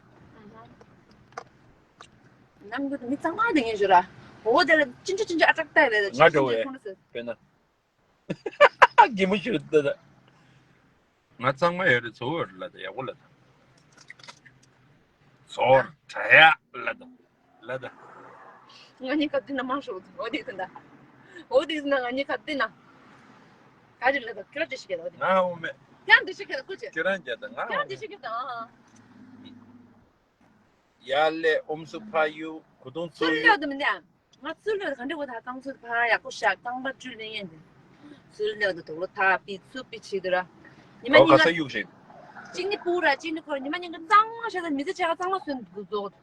ནམ་རྒྱུན་དུ་མི་གཙང་མ་དེ་ངས་ཞུ་ར། འོ་དེ་ལ་ཅི་འདྲ་ཅི་འདྲ་ཨ་ཀྲག་ཏག་རེད་ང་འགྲོ་བས་ཁོང་ཚོ། དཔེར་ན། གད་མོ་ཞིག་ལྟ་ད། ང་གཙང་མ་ཡོད་རེད་ཚོ་བོར་ལ་ད་ཡག་པོ་ལ་ད། ཚོར་དྲ་ཡག་ལ་ད། ལ་ད། ང་གཉིས་ཀ་འདི་ན་མང་ཤོག་འོ་དེ་ད། འོ་དེ་ན་ང་གཉིས་ཀ་འདི་ན། ག་རེ་ལ་ད་ཁྱོད་འདྲི་ཤི་གེ་ད་འོ་དེ། ང་འོ་མེད། ཡང་འདྲི་ཤི་གེ་ད་ཁོ་ཅེ། ཁྱེད་རང་རྒྱ་ད་ང་ཡང་འོ་འདྲི་ཤི་མེད། གེ་ད། ཡ་ལེ་ཨོམ་སུ་ཕ་ཡུ་གུ་དུང་ཚུར་ཚུར་ལོག་ལོག་དུ་མི་འདི་ཨ། ང་ཚུར་ལོག་ག་འདྲ་བོ་ད་རྐང་ཚུར་ཕ་ཡག་པོ་ཤ་རྐང་པ་བཀྲུས་ལེན་ཡན་དེ། ཚུར་ལོག་དུ་དོག་ལོ་ཐ་པི་ཚུ་པི་ཆི་དུ་ར། ཉི་མ་ཨོ་ཉིན་ག་ས་ག་གཡུག་ཞིག་གཅིག་ནི་སྤུ་ར་གཅིག་ནི་ཁོ་ར་ཉི་མ་ཉིན་ག་གཙང་མ་ཤ་ད་མི་ཚེ་ཆ་ག་གཙང་མ་སོན་དུ་རྫོགས།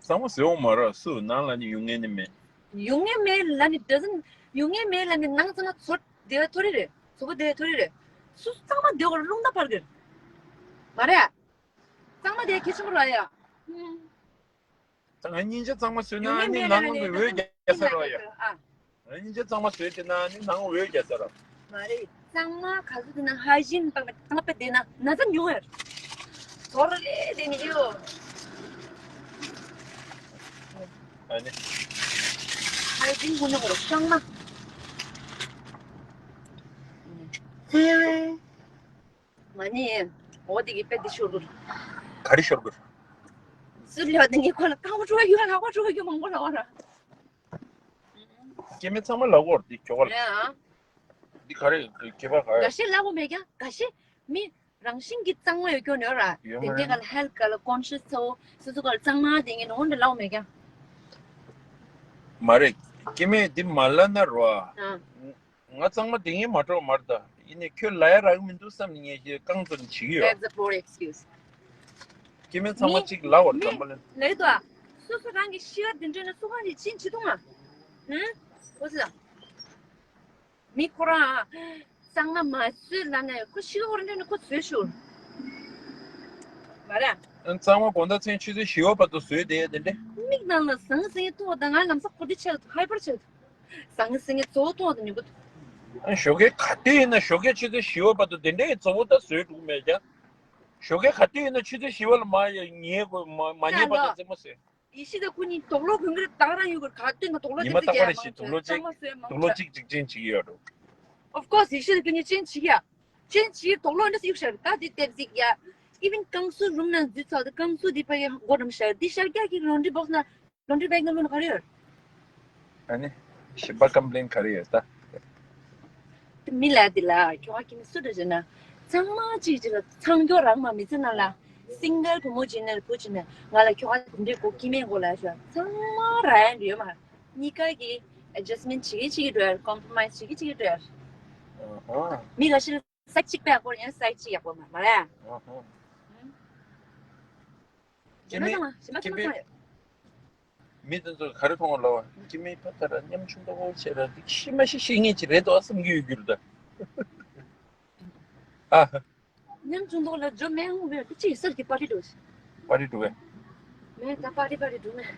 གཙང་མ་ཟེར་འོང་མ་ར་སུ་ནང་ལ་ནི་ཡོང་ངེས་ནི་མེད། ཡོང་ངེས་མེད་ལ་ནི་དེ་ཚོ་ཡོང་ངེས་མེད་ལ་ནི་ནང་ཚང་མ་ཚོ་དེ་བ་ཐོ་རི་རེད་ཚོ་པོ་དེ་བ་ཐོ་རི་རེད། སུ་གཙང་མ་དེ་གོ་རླུང་རྟ་འཕར་གི་རེད། མ་རེད། གཙང་མ་དེ་གལ་ཆེན་པོ་རེད་ཡ། ད་ང་སྙིང་རྗེ་གཙང་མ་བཟོས་ན་ཨ་ནི་ནང་གི་འོད་རྒྱག་ས་རོ་ཡ། ཨ། ང་སྙིང་རྗེ་གཙང་མ་བཟོས་དེ་ན་ཨ་ནི་ནང་འོད་རྒྱག་ས་རོ། མ་རེད། གཙང་མ་ག་ཚོད་དེ་ན་ཧའི་ཇིན་དང་གཙང་མ་དཔེ་བསྡད་ན་ན་ཚ་ཉུང་ངེར། དོར་ལེ་དེ་ནི་ཡོ། ཨ་ནི། ཧའི་ཇིན་ཀུན་ནོ་གོ་གཙང་མ། ཧེ། མ་ནི། འོ་དེ་གི་དཔེ་དེ་ཤོར་གི། ག་རེ་ཤོར་གི། སུ་ལ་དེ་ངས་ཁོ་ལ་ཀ་བ་ཀྲོ་ཡོད་ལ་ཀ་བ་ཀྲོ་ཡོད་མང་པོ་ལ་བ་ར། སྐྱེ་དམན་ཚང་མ་ལ་གོར་དེ་ཁྱོ་ག་ལ། ཡ། འདི་ག་རེ་ཁྱད་པར་ག་རེ། འགའ་ཤས་ལ་གོ་མེད་ཀྱང་འགའ་ཤས་མི་རང་བཞིན་གྱི་གཙང་མ་ཡོད་ཀྱོ་ནོ་ར། ཡོད་མ་དེ་འདྲའི་རེད། ག་ལ་ཧེལ་ཐ་ག་ལ་ཀོན་ཤི་ཡས་ཚ་བོ་སོ་སོ་ག་ལ་གཙང་མ་དེ་ངས་ནོ་འདྲ་ལ་གོ་མེད་ཀྱང་། མ་རེད། སྐྱེ་དམན་འདི་མ་ལ་ན་རོ་ཨ། ང་གཙང་མ་དེ་ངས་མ་སྤྲོ་མར་ད། ཡིན་ནའི་ཁྱོད་ལ་ཡ་རག་མི་འདུག་བསམ་ནས་ངས་ཞེས་རྐང་བཙུགས་ནས་བྱེད་ཀྱི་ཡོད། That's a poor excuse. སྐྱེ་དམན་ཚང་མ་མི་གཅིག་ལ་བར་མི་འཛམ་བུ་གླིང་། ལེགས་དོ། སོ་སོ་རང་གི་ཤི་ཡ་དེ་འདྲ་ན་སུ་གང་གིས་ཅིན་བྱེད་ཐུབ་ང་། ཧུམ། ཁོ་ཚོ། མི་ཁོ་རང་གཙང་མ་མ་བཟོས་ལབ་ན་ཁོ་ཤི་ཡ་འོར་འདྲ་ན་ཁོ་བཟོས་ཤོར། མ་རེད། གཙང་མ་དགོང་དག་མཚན་ཆུ་ཚོད་བཞི་པ་བར་དུ་བཟོས་བསྡད་ཡ་དེ་འདྲ། མིག་ནང་ལ་ཟང་ཟིང་ཐོག་དང་ང་ལམ་སང་ཁོ་དེ་ཆགས་ཧའི་པར་ཆགས། ཟང་ཟིང་གཙོ་བོ་ཐོག་ཏུ་ཉུག་གི་འདུག་ཨ་ཞོགས་ཀས་ག་དུས་ཡིན་ན་ཞོགས་ཀས་ཆུ་ཚོད་བཞི་པ་བར་དུ་དེ་འདྲའི་གཙོ་བོ་ད་བཟོས་འགྲོ་གི་མེད་ཀྱང་། ཞོགས་ཀས་ག་དུས་ཡིན་ན་ཆུ་ཚོད་བཞི་པ་ལ་མ་ཉལ་དགོས་མ་མ་ཉལ་བར་དུ་རྩེད་མོ་ཟེར། ཡེ་ཤེས་དང་ཁོ་གཉིས་དོག་ལོག་གོན་གི་རེད། ད་ག་རང་ཡོད་གི་རེད། ག་དུས་ན་དོག་ལོག་ཉི་མ་རྟག་པ་རེ་བཞིན་དོག་ལོག་གཅིག་དོག་ལོག་གཅིག་གཅིག་ཅན་ཅིག་ཡོད་འགྲོ། Of course ཡེ་ཤེས་དང་ཁོ་གཉིས་ཅན་ཅིག་ཡ། ཅན་ཅིག་དོག་ལོག་འདྲ་ཡོད་ཤག་ད་དེ་དེབ་ཟིག་ཡ། Even བསྐང་གསོ་རུམ་ནང་འཛུལ་ཚར་དུས་བསྐང་གསོ་དེ་ཕ་གི་སྒོ་རམ་ཤར་དེ་ཤར་རྒྱག་གི་ལོན་ཌི་བོག་སི་ན། ལོན་ཌི་བེག་ནང་ལོན་ག་རེ་ཡོད། ཨ་ནི། ཞིམ་པ་ཀམ་པི་ལེན་ག་རེ་ཡོད་ད། དེ་མི་ལ་དེ་ལ་ཁྱོ་ག་ཁྱི་མི་སུ་འདྲ་བྱེད་ན། ཚང་མ་གཅིག་གཅིག་ལ་ཚང་སྐྱོ་རང་མ་མི་ཚེ་ནང་ལ། སིང་གལ་བུ་མོ་བྱེད་ན་བུ་བྱེད་ན་ང་ལ་ཁྱོ་ག་དེ་འདྲའི་གོ་ཁྱི་མེད་གོ་ལ་ཤོག་ཚང་མ་ར་ཡན་ཡོད་མ། གཉིས་ཀ་གི་ཨེ་ཇ་སི་མེན་ཊི་བྱེད་ཀྱི་བྱེད་ཀྱི་འགྲོ་ཡ། ཀོམ་པོ་མའི་སི་བྱེད་ཀྱི་བྱེད་ཀྱི་འགྲོ་ཡ། ཨ་ཧ། མི་ལ་ཤི་ས་གཅིག་པའི་སྐོར་ཡང་ས་གཅིག་ཡག་པོ་མ་མ་རེད། ཨ་ཧ། ཞིམ་པ་ཚང་མ་ཞིམ་པ་ཚང་མ་ཚང་ཡོད། མི་དེ་ཚོ་ག་རེ་མཐོང་བ་ལབ་པ། ཀྱི་མི་ཕ་ད་ར་ཉམ་ཆུང་ད་བོ་བྱས་ར་འདི་ཤི་མ་ཤི་ཤི་ངེས་ཀྱི་རེད་དོ་བསམ་གྱི་ཡོད་རྒྱུ་རེད་ད། ཨ། ཉམ་ཆུང་དོག་ལ་འཇོ་མེད་འོང་བས་ཀྱི་ཅི་སར་གྱི་པ་རི་འགྲོ་ཞིག་པ་རི་འགྲོ་བས། མེད་ད་པ་རི་པ་རི་འགྲོ་མེད།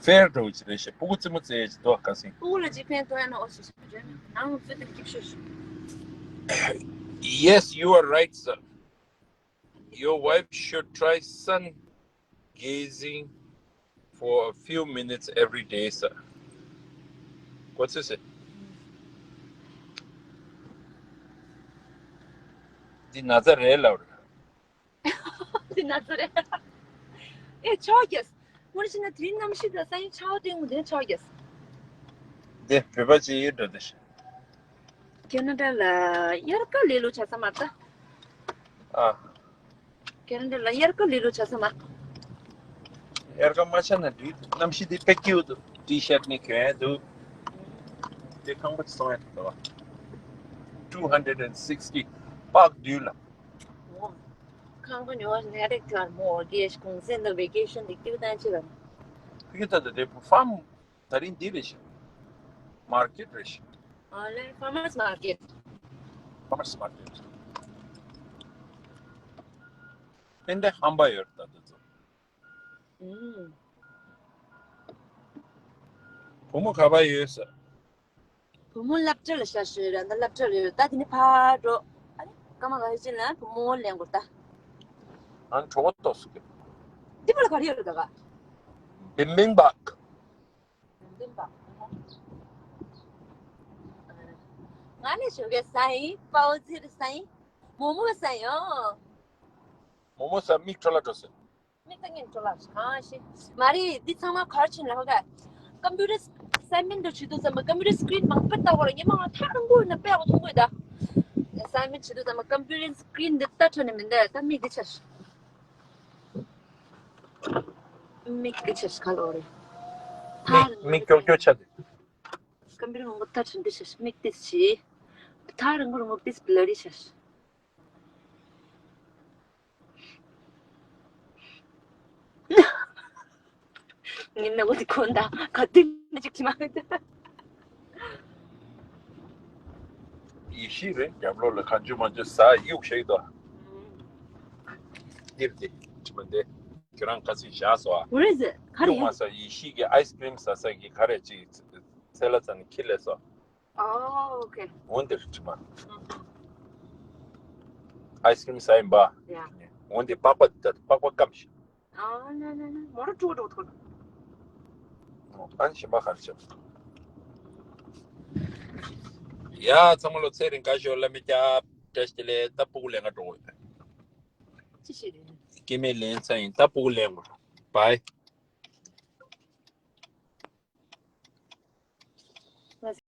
ཕེར་འགྲོ་ཅི་རེད་ཤེ་སྤུ་གུ་རྩེད་མོ་རྩེ་ཡས་ཅི་དོ་ཁ་སིང་། སྤུ་གུ་ལ་ཅི་ཕན་ཐོགས་ཡ་ན་ཨོ་སི་ཤི་འཇོ་ནང་ཚོད་དེ་སྐྱིབ་ཤོད་ཤིག Yes, you are right, sir. Your wife should try sun gazing for a few minutes every day, sir. What's this? འདི་ན་ཚ་རེད་ལབ་རེད། འདི་ན་ཚ་རེད། ཨེ་ཆོག་གེས། ངོ་ཤེས་ན་དེ་རིང་གནམ་གཤིས་དང་ས་ཡི་ཆར་པ་སྟོན་དགོས་དེ་ཆོག་གེས། འདི་བོད་པ་ཅིག་ཡོད་འགྲོ་དེ། ཁེ་ན་ཌ་ལ་དབྱར་ཁ་ལེ་ལོ་ཆ་ས་མ་ད། ཨ། ཁེ་ན་ཌ་ལ་དབྱར་ཁ་ལེ་ལོ་ཆ་ས་མ། དབྱར་ཁ་མ་ཆ་ན་འགྲིག་གནམ་གཤིས་འདི་དཔེ་སྐྱིད་འདུག་ཊི་ཤར་ནི་གྱོན་ཡ་འདུག་དེ་ཁང་པ་ཅིག་སོང་ཡ་འདུག Two hundred and sixty པག་བདུན་ལ། ཁང་པ་ཉོ་བ་ནས་རེག་ཐར་མོ་གེ་ཤ་གུང་སེང་ལ་བེ་ཀེ་ཤན་དེ་ཀྱུ་ཏན་ཅི་ལ། ཕི་ད་ད་དེ་ཕམ། ད་རིང་འདི་རེད་ཤག་མར་ཀེཊ་རེད་ཤག་ཨ་ལེ་ཕར་མར་སི་མར་ཀེཊ། ཕར་མར་སི་མར་ཀེཊ། ཨེ་འདྲ་ཧམ་པ་ཡོད་རེད་ད་དེ་ཚོ། ཨུམ། བུ་མོ་ག་པར་ཡོད་ས། བུ་མོ་སློབ་གྲྭ་ལ་ཤར་ཤོད་ར་ད་སློབ་གྲྭ་ལ་ཡོད་ད་དེ་ནི་ཕར་འགྲོ། ཨ་ནི་སྐར་མ་ག་ཤེད་ཅིག་ལ་བུ་མོ་ལེན་དགོས་ད། ཨ་ནི་གྲོད་ཁོག་ལྟོགས་སོང་གི། འདི་པ་ལ་ག་རེ་ཡོད་རེད་ད་ག་བིམ་བིམ་བག་བིམ་བིམ་བག་ང་ནི་ཞོགས་ཀས་ཟ་ཡིན། པའོ་ཙི་རེ་ཟ་ཡིན། མོག་མོག་ཟ་ཡིན། མོག་མོག་ཟ་མིག་འཕྲོ་བརླག་འགྲོ་སྲིད། མིག་ལྟ་ངན་འགྲོ་ལ་གང་ཤེས། མ་རེད་འདི་ཚང་མ་གར་ཕྱིན་ལ་ཧོ་ག་ཀམ་པུ་ཊར་ཨ་སའིན་མེན་ཊི་འདྲ་བྱེད་དུས་ཙམ་པ་ཀམ་པུ་ཊར་སི་ཀི་རིན་མང་པོ་ལྟ་བ་ལ་ཉི་མ་ང་ཐག་རིང་པོ་ཡིན་ན་དཔེ་ཡག་པོ་མཐོང་གི་ཡོད་ད། ཨ་སའིན་མེན་ཊི་བྱེད་དུས་ཙམ་པ་ཀམ་པུ་ཊར་སི་ཀི་རིན་འདི་ལྟ་ཁྲོ་ནས་མི་འདུག་ད་མིག་འདི་ཆགས། མིག་འདི་ཆགས་ག་ལོ་རེད། མིག་མིག་ཀྱོག་ཀྱོག་ཆགས་འདུག་ཀམ་པུ་ཊར་མང་པོ་ལྟ་ཁྲོ་འདི་ཆགས་མིག་འདི་ཆགས། ཐག་རིང་པོ་རིང་པོ་འདི་བླ་རི་ཆགས། ངའི་སྣང་བ་འདི་ཁོ་ན་ག་དུས་ནས་ཅིག་གི་མ་རེད། ཡེ་ཤེས་རེད། རྒྱབ་ལོགས་ལ་གང་བྱུང་མང་བྱུང་ཟ་གཡུག་བཞག་གི་འདུག་འདིར་འདི་ཅི་མ་འདི་ཁྱོད་རང་ག་ཚོད་བཞག་སོང་ཨ། What is it? ག་རེ་གཡུག་ཡིན། མ་ཟ། ཡེ་ཤེས་ཀྱི་ཨའི་སི་ཀྲིམ་ཟ་ས་གི་ག་རེ་ཅིག་ཚལ་ལ་ཙམ་ནས་ཁྱེར་སླེབས་སོང་། Oh, okay. འོ་འདིར་ཅི་མ། ཨ་ཧུ། ཨའི་སི་ཀྲིམ་ཟ་ཡིན་པ། Yeah. འོ་འདི་པགས་པ་འདི་པགས་པ་སྐམ་ཞིག་ཨ་ན་ན་ན་མོ་ར་ཀྲུ་ཀྲུ་ཐོར། ཨན་ཤི་མ་ཁར་ཆབ། ཡ་ཚང་མ་ལོ་ཚེ་རིང་བཀའ་ཤོག་ལ་མི་སྐྱབས་བཀྲ་ཤིས་བདེ་ལེགས། ད་སྤུ་གུ་ལེན་ག་འགྲོ་དགོས། ཅི་ཞིག་རེད། སྐྱེ་དམན་ལེན་ཚར་ཡིན། ད་སྤུ་གུ་ལེན་དགོས། བའི།